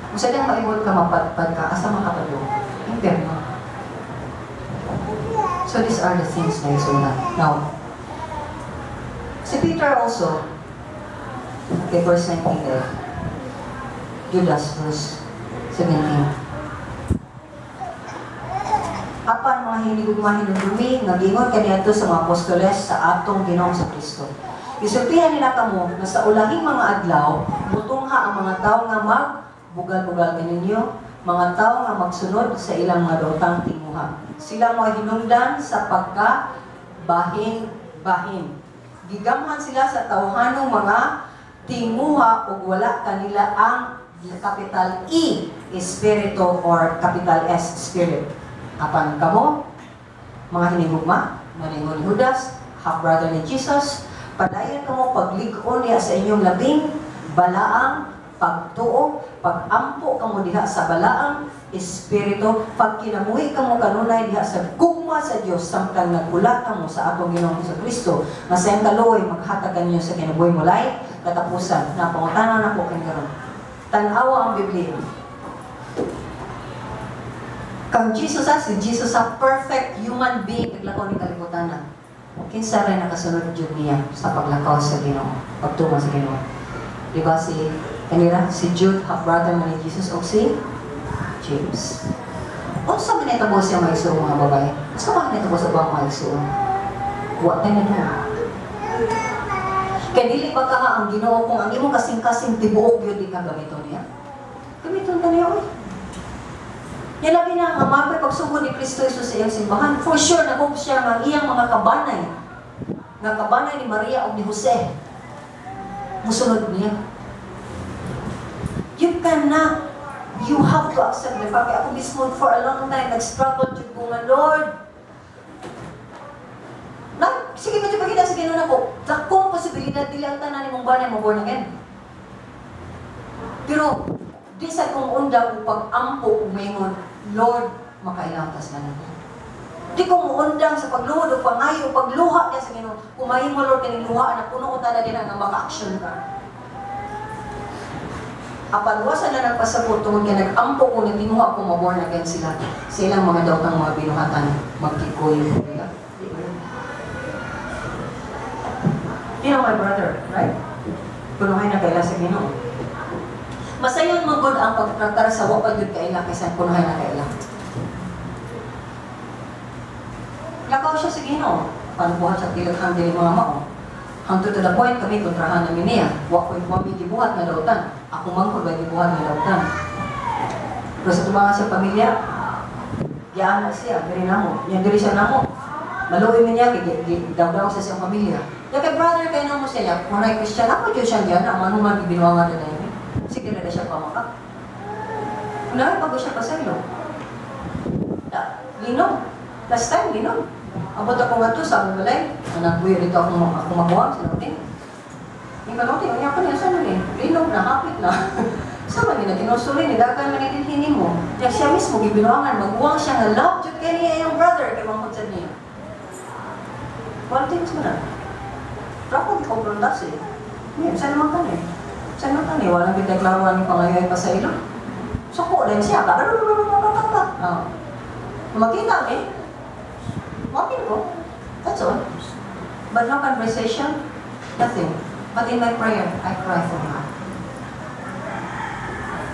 Kung sa diyang maibot ka, mapadpad ka, asa makapadung? Imperno. So these are the things na isulat. Now, si Peter also, okay, verse 19 there. Judas, verse 17. Apan mga hinigugma hinumdumi nga gingon kaniadto sa mga apostoles sa atong Ginoong sa Kristo. Isultihan nila kamo nga sa ulahing mga adlaw mutungha ang mga tawo nga magbugal-bugal kaninyo, mga tawo nga magsunod sa ilang mga daotang tinguha. Sila mo hinungdan sa pagka bahin-bahin. Gigamhan sila sa tawhanong mga tinguha ug wala kanila ang capital E espiritu or capital S spirit. Apan kamo, mga hinigugma, maningon ni Judas, half-brother ni Jesus, padayon kamo paglig-on niya sa inyong labing balaang pagtuo, pagampo kamo diha sa balaang espiritu, pagkinabuhi kamo kanunay diha sa gugma sa Dios samtang nagula kamo sa atong Ginoong Kristo, nga sa iyang kaluoy maghatag kanyo sa kinabuhi mulay katapusan. Na pangutana nako kini karon. Tan-awa ang Biblia. Kang Jesus si Jesus sa perfect human being naglakaw ni kalibutan na. Kinsa ray nakasunod jud niya sa paglakaw sa Ginoo, pagtuman sa Ginoo. Di ba si kanila si Jude, half brother man ni Jesus, o si James. Unsa man nahitabo siya mga igsoon, mga babae? Unsa man nahitabo sa buang mga igsoon? Wa tay na. Kay dili ba ka ang Ginoo kung ang imong kasing-kasing tibuok gyud di ka gamiton niya? Gamiton ka niya oy. Nilabi na ang mapay pagsugod ni Kristo Jesus sa iyang simbahan. For sure, naghope siya nga iyang mga kabanay, nga kabanay ni Maria o ni Jose, musunod niya. You cannot, you have to accept the fact. Ako mismo for a long time, nag-struggle jud ko nga, Lord, sige medyo pagkita sa Ginoo nako, dakong posibilidad dili ang tanan nimong banay mo born again. Pero di sa kong undang o pag-ampo umingon, Lord, makailaw tas na nako. Di ko muundang sa pagluhod o pangayo o pagluha niya sa Ginoo. Kumahin mo, Lord, kaning luha na puno ko tala din nga maka-action ka. Apan wa sila nagpasabot tungod kay nag-ampo ko, nagtinguha ko ma-born again sila sa ilang mga daotang mga binuhatan, magkikoy nila. You know my brother, right? Kunuhay na kaila sa Ginoo. Masayon man gud ang pagtratar sa wa pa gyud kaila kaysa kunuhay na kaila. Lakaw siya sa Ginoo. Paano buhat sa tilaghang dili mga mao? Hangtod to the point kami kontrahan namin niya. Wa ko'y mami gibuhat nga dautan. Ako man ko ba gibuhat nga dautan. Pero sa tubangan sa pamilya, giana siya, diri namo. Nya diri siya namo. Maluoy man niya kay dawdaw sa siyang pamilya. Ya kay brother kay namo siya, ya kunay Christian ako jud siya giana, man man gibinuangan na niya. Sige na siya pamaka. Unahan pa ko siya pasaylo. Linog. Last time, linog. Abot ako nga to sa akong balay. Nagbuyo dito akong makuha sa natin. Yung kanote, unya ko niya, saan eh? Linog na, hapit na. Sama ni na, kinusuli ni, dagan man ni mo. Kaya siya mismo, gibinuangan, maguwang siya nga love, jud kay niya yung brother, kay mangkot sa niya. Politics mo na. Pero ako, di ko prontas eh. Ngayon, saan naman ka eh? Saan naman ka eh? Walang bitaklaruan yung pangayoy pa sa ilo. Suko din siya. Makita eh. Mapin ko. That's all. But no conversation, nothing. But in my prayer, I cry for him. I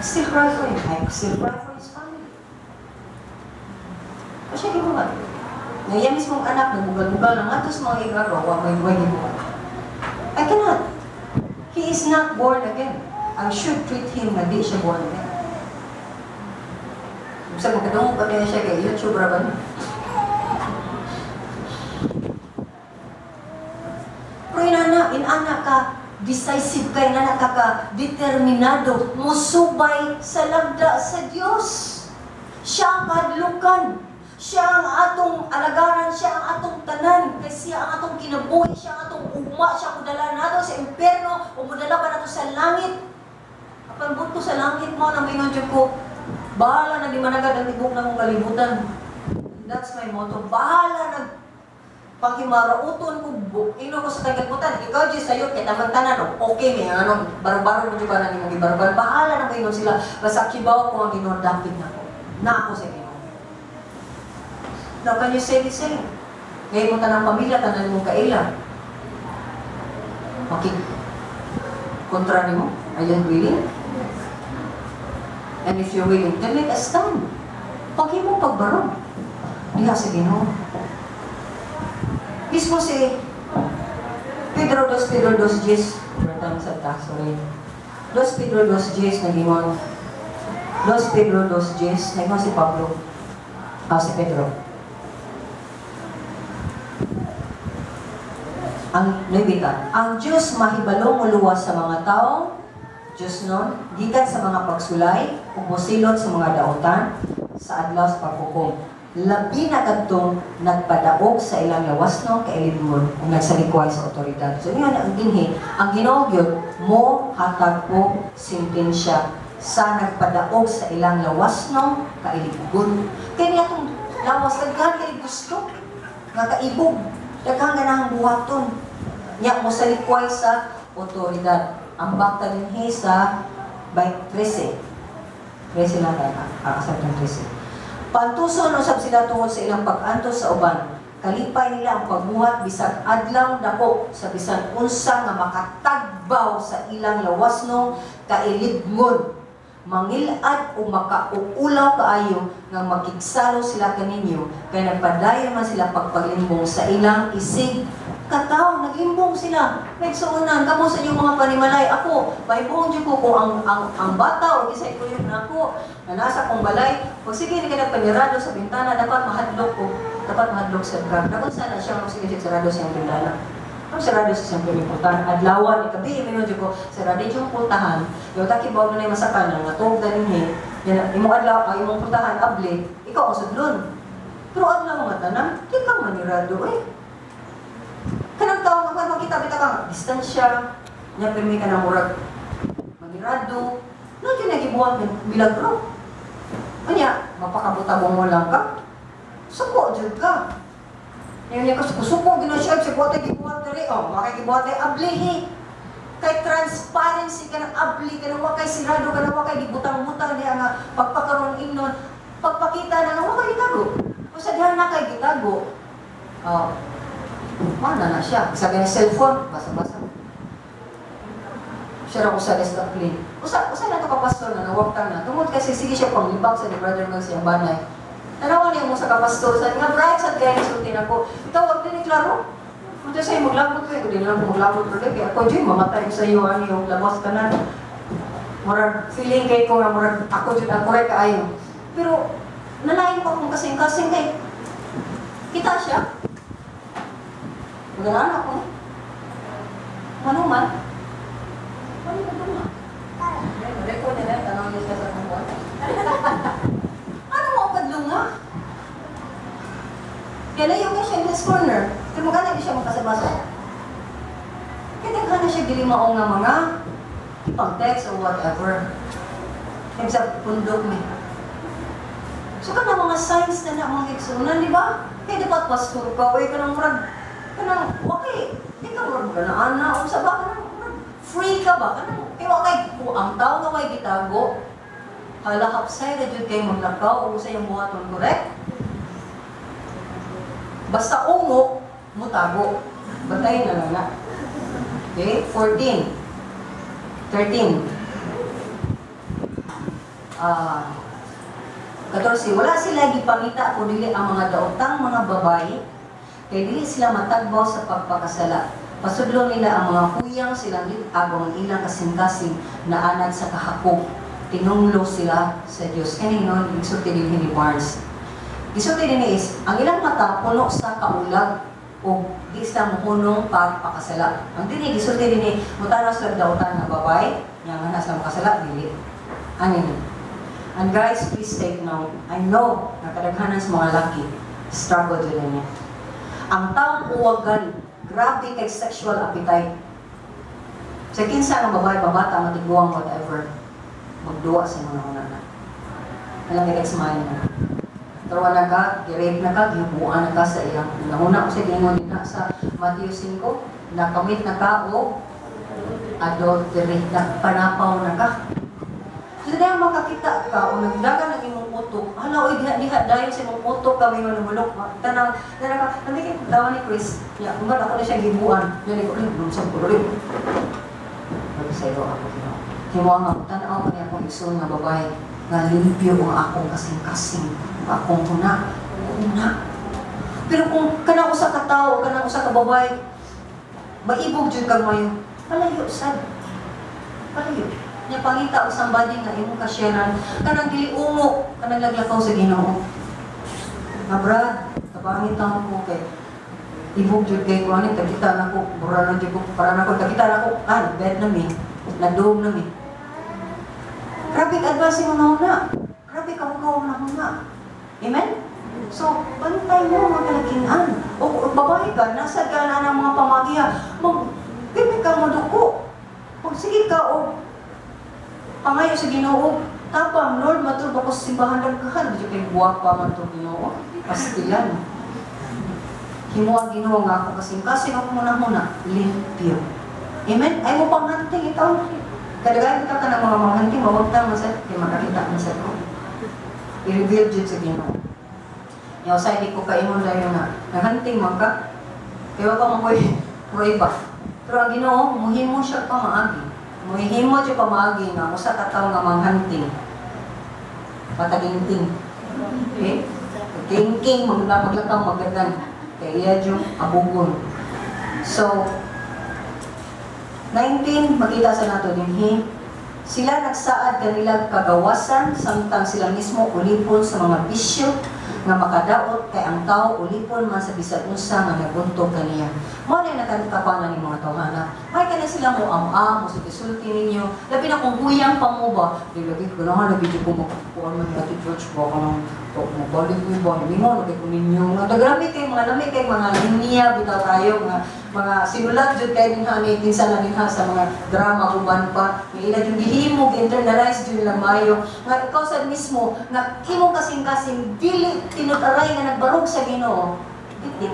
still cry for him. I still cry for his family. O siya gibuhat. Ngayon mismong anak, nagbugal-bugal na nga tos mga igagawa, wa may buhay gibuhat. I cannot. He is not born again. I should treat him na di siya born again. Sa magkadungog pa niya siya kay YouTube ra ba niya? Pero inana ka, decisive ka, inana ka ka, determinado, musubay sa lagda sa Dios. Siya ang kahadlukan. Siya ang atong alagaran, siya ang atong tanan, kasi siya ang atong kinabuhi, siya ang atong ugma, siya ang mudala nato sa impyerno, o mudala pa nato sa langit. Apan buto sa langit mo, nang mingon dyan ko, bahala na di managad ang tibok na mong kalibutan. That's my motto. Bahala na panghimarauton ko, ino ko sa kalibutan. Ikaw, Diyos, sa'yo, kaya taman tanan, okay, may ano, baro-baro mo dyan ba na nimong gibarbar. Bahala na maingon sila. Basta kibaw ko ang Ginoo, dapit na ako. Na ako sa Ginoo. Now, can you say the same? Ngayon mo tanang pamilya, tanan mong kaila. Okay. Kontra nimo? Are you willing? And if you're willing, then make a stand. Paghimo pagbarong. Diha sa Ginoo. Mismo si Pedro 2 Pedro 2 Gs, sorry. 2 Pedro 2 Gs nagingon. 2 Pedro 2 Gs, nagingon si Pablo. Si Pedro. Ang nabita, ang Diyos mahibalo muluwas sa mga tao, Diyos nun, gikan sa mga pagsulay, ug mosilot sa mga daotan, sa adlaw sa paghukom. Labi na kadtong nagpadaog sa ilang lawas no kailibgon ug nagsalikway sa otoridad. So niya ang dinhi, ang Ginoo gyud mo hatag og sentensya sa nagpadaog sa ilang lawas no kailibgon. Kay niya atong lawas daghan kay gusto nga kaibog, daghan ganahang buhaton. Nya mo salikway sa otoridad. Ang bakta dinhi sa by 13. 13 lang kay akasab 13. Pantuson usab sila tungod sa ilang pag-antos sa uban. Kalipay nila ang pagbuhat bisag adlaw dako sa bisan unsa nga makatagbaw sa ilang lawasnong kailibngon. Mangilad o makauulaw kaayo nga makigsalo sila kaninyo kay nagpadayon man sila pagpaglimbong sa ilang isig kataw. Naglimbong sila. Nagsuunan kamo sa inyong mga panimalay. Ako, pahibuong dyan ko kung ang bata o kisay ko yun ako na nasa kong balay, pag sige ni ka nagpanirado sa bintana, dapat mahadlok ko. Dapat mahadlok sa drug. Dapat sana siya mag sige sarado sa iyang bintana. Ang sarado sa siyang pultahan. Adlawan, ikabi, iminod ko, sarado yung pultahan. Yung takibaw na yung masakanan, nga tuog ganin imong adlaw, ang imong pultahan, able, ikaw ang sudlon. Pero adlaw mga tanan, di ka manirado eh. Kanang tao, nga makita, bita kang distansya, niya pirmi ka na murag manirado, no, yun nagibuhat ng milagro. Kanya, mapakabutabong mo lang ka. Suko, dyan ka. Ngayon niya, kasuko, ginasyag, siya buhat ay gibuhat na rin. O, makikibuhat ay ablihi. Kay transparency ka ng abli ka ng wakay sirado ka ng wakay gibutang-butang diha nga pagpakaron ingnon pagpakita na nga wakay gitago. Kung sa diha na kay gitago, oh, mana na siya. Sa kanya cellphone, basa-basa. Siya ra usa ka clean. Usa usa na to ka pastor na nawagtang na. Tungod kasi sige siya panglibak sa ni Brother Mel siyang banay. Tanawa niya mo sa kapastor sa nga bright sa kay sulti nako. Ikaw wag din klaro. Kung sa'yo maglabot ko, hindi na lang maglabot ko. Kaya ako dyan, mamatay ko sa iyo, ano yung labas ka na. Murag, feeling kay ko nga, murag, ako dyan, ang correct kaayo. Pero, nalain ko akong kasing-kasing kay, kita siya. Magalaan ako. Ano man? Ano man man? Record nila, tanong niya siya sa kung. Ano mo ang kadlunga? Kaya layo ka siya in his corner. Pero magana di siya makasabasa. Kaya daghan na siya dili mao nga mga ipang-text or whatever. Kaya sa pundok mi. So kana mga signs na na mga igsunan, di ba? Kaya dapat pastor ka, way ka nang murag, kanang, okay, di ka murag ganaan na, unsa ba, kanang murag, free ka ba? Kanang, kaya wakay, kung ang tao nga way gitago, hala hapsay ra jud kay maglakaw o sa iyang buhaton, correct? Basta ungo, mutago. Bantay na lang na. Okay, 14. 13. 14. Wala sila gipangita kung dili ang mga daotang mga babae, kay dili sila matagbaw sa pagpakasala. Pasudlo nila ang mga huyang silang litag ang ilang kasing-kasing na anad sa kahakog. Tinunglo sila sa Dios. Kani noon, gisulti din ni Barnes. Gisulti din is, ang ilang mata puno sa kaulag o di sila muhunong pagpakasala. Ang dini, gisulti din ni, mutanaw sila dautan nga babae, nga nga na sila makasala, dili. Ano ni? And guys, please take note. I know na kadaghanan sa mga laki, struggle din niya. Ang taong uwagan, grabe kay sexual appetite. Sa kinsa ang babae, babata, matiguang, whatever, magduwa sa mga una na. Alam ka, smile na. Turuan na ka, gi-rape na ka, gihubuan na ka sa iyang una-una ko sa gingon din na sa Matthew 5, nakamit na ka o adultery, nagpanapaw na ka. So dahil makakita ka o nagdagan ang imong utok, hala, oy, diha, diha, dahil sa imong utok kami nga namulok, tanang, tanang ka, nandito tawa ni Chris, ya, kung ako na siya gibuan, yan ko, ay, sa ko rin. Sabi sa iyo ako, himo nga, tanaw ko niya akong igsoon nga babae, nga limpyo ang akong kasing-kasing, ang akong huna, huna. Pero kung kanang usa ka tawo, kanang usa ka babae, maibog jud kag mayo, palayo sad. Palayo. Nya pangita og somebody nga imong kasyaran, kanang dili ungo, kanang laglakaw sa Ginoo. Nga brad, tabangin taon ko kay ibog jud kay ko ani tagita nako, mura na jud ko, para nako tagita nako, ah, bed na mi, nadum na mi. Grabe ka advance mo na. Grabe ka hukaw na huna. Amen? So, bantay mo mga kalakinan. O babae ka, nasa ka na ng mga pamagiha, mag, pwede ka maduko. Pag sige ka o pangayo sa Ginoo, tapang Lord, matulog ako sa simbahan daghan, di kay buwak pa man to Ginoo. Pastilan. Himo ang Ginoo nga ako kasing-kasing ako muna-muna, limpyo. Amen? Ay mo panghanting itaw. Kadaghan ka ka ng mga manghanting, mawagtang man sa kay makakita man sa ko. I-reveal jud sa Ginoo. Yaw sa hindi ko kaingon dayon nga naghanting man ka. Kay wa pa man koy prueba. Pero ang Ginoo muhimo siya pamaagi. Muhimo siya pamaagi nga usa ka tawo nga manghanting. Pataginting. Okay? King-king maglakaw magadan kay iya jud abugon. So 19 makita sa nato dinhi sila nagsaad kanila kagawasan samtang sila mismo ulipon sa mga bisyo nga makadaot kay ang tao ulipon man sa bisan unsa nga naguntog kaniya. Mao na nakatapanan ni mga tawhana. May kana sila mo am-am, mo sulti ninyo. Labi na kung huyang pa mo ba, di lagi ko na lagi ko makukuan man ni Church ba kanang mo balik ko ba ni mo lagi ko ninyo. Nga dagrami kay mga lami kay mga linya bitaw tayo nga mga sinulat jud kay dinha ni kinsa na dinha sa mga drama uban pa. Nga ila jud gihimo, gi-internalize jud nila maayo. Nga ikaw sad mismo nga imong kasing-kasing dili tinutaray nga nagbarog sa Ginoo. Dili.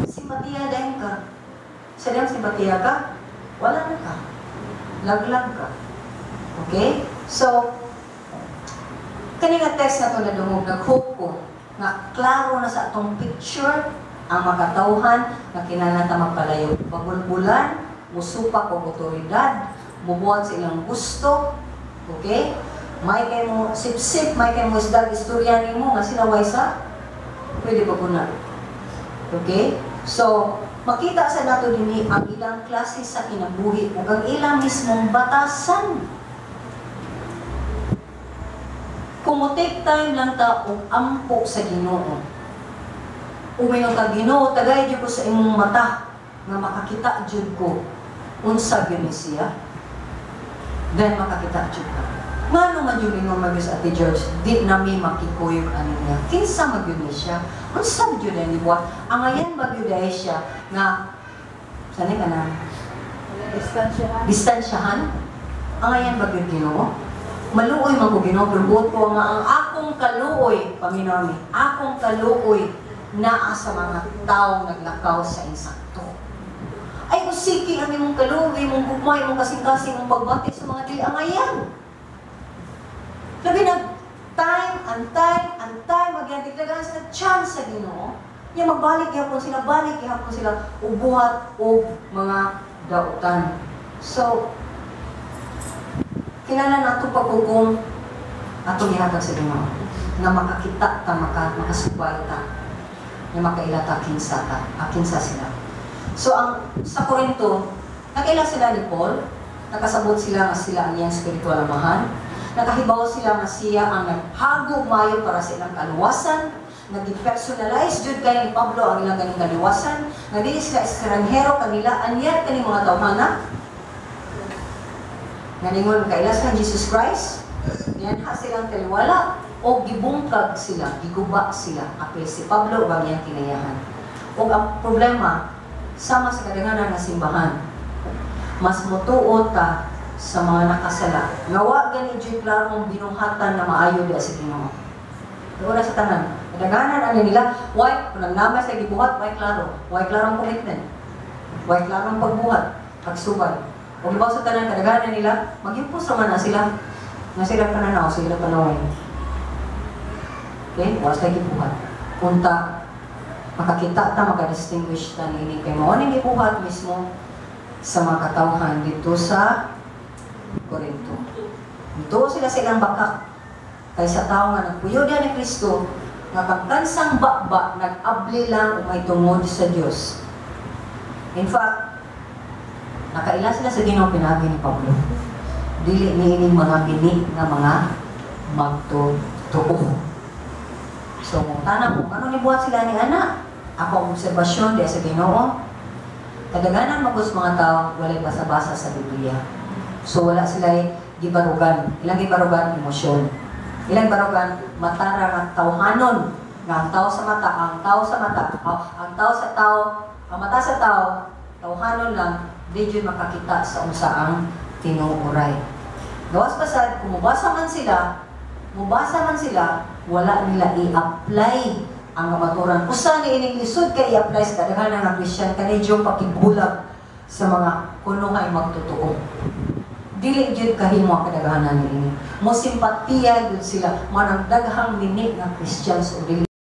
Simpatiya dayon ka. Sa diyang simpatiya ka, Wala na ka. Laglag ka. Okay? So, kani nga text na ito nadungog, nag-hope ko nga klaro na sa atong picture ang makatawhan nga kinahanglan ta magpalayo. Bagulbulan, musupak og otoridad, mubuhat sa ilang gusto, okay? May kay mo sip-sip, may kay mo isdag istorya nimo nga sila sa pwede ba guna. Okay? So, makita sa nato dinhi ang ilang klase sa kinabuhi ug ang ilang mismong batasan. Kung mo take time lang ta og ampo sa Ginoo. Umingon ka, "Ginoo, tagay jud ko sa imong mata nga makakita jud ko unsa gyud ni siya." Then makakita jud ka. Ngano man jud ingon man sa Ate George, di nami makikuyog ani niya. Kinsa man gyud ni siya? Unsa man gyud ni buhat? Angayan ba gyud ay siya nga sanay ka na Distansyahan. Distansyahan? Angayan ba gyud Ginoo? Maluoy man ko, Ginoo, pero buot ko nga ang akong kaluoy, paminaw ni, akong kaluoy naa sa mga taong naglakaw sa insakto. Ay, usiki ang imong kaluoy, imong gugmay, imong kasing-kasing, imong pagbati sa mga dili angayan. Labi na time and time and time again, tigdagan sila chance sa Ginoo. Nya magbalik gihapon sila, balik gihapon sila, ubuhat og mga dautan. So, kinahanglan nato pagkugong atong ihatag sa Ginoo nga makakita ta, makasubay ta, nga makaila ta kinsa ta, kinsa sila. So ang sa Corinto, nakaila sila ni Paul, nakasabot sila nga sila ang iyang spiritual amahan, nakahibaw sila nga siya ang naghago mayo para sa ilang kaluwasan, nag-personalize jud kay ni Pablo ang ilang ganing kaluwasan, nga dili sila estranghero kanila, anyat kani mga tawhana, nga ningon kaila sa Jesus Christ, niyanha silang taliwala o gibungkag sila, giguba sila, apil si Pablo ug ang iyang kinayahan. Ug ang problema, sama sa kadaghanan nga simbahan, mas motuo ta sa mga nakasala. Nga wa gani jud klarong binuhatan na maayo diha sa Ginoo. Una sa tanan, kadaghanan ani nila, why kung nagnamay sa gibuhat, why klaro, why klarong commitment, why klarong pagbuhat, pagsubay. Ug ibaw sa tanan, kadaghanan nila, magimpos raman na sila, nga sila pananaw, sila panaway. Okay? Wala sila gibuhat. Unta, makakita ta, makadistinguish ta niini kay mao ning gibuhat mismo sa mga katawhan dito sa Corinto. Dito sila sa ilang bakak. Kay sa tao nga nagpuyo diha ni Kristo, nga kang kansang baba, nag-abli lang ug may tungod sa Dios. In fact, nakaila sila sa Ginoo pinaagi ni Pablo. Dili niining mga bini nga mga magtotoo. So, kung tanang kung ano nibuhat sila ni ana, ako ang obserbasyon diha sa Ginoo, kadaghanan magos mga tao walay basa-basa sa Biblia. So wala sila gibarugan. Ilang gibarugan? Emosyon. Ilang barugan? Matara nga tawhanon nga ang tao sa mata, ang tao sa mata, ang tao sa tao, ang mata sa tao, tawhanon lang, di jud makakita sa unsa ang tinuoray. Gawas pasad, kung mubasa man sila, wala nila i-apply ang kamaturan. Usa ni ining lisod kay i-apply sa kadaghanan nga Kristiyan kani yung pakigbulag sa mga kunuhay magtotoo. Dili gyud kahimo ang kadaghanan niini. Mo simpatiya gyud sila manang daghang mini nga Christians o dili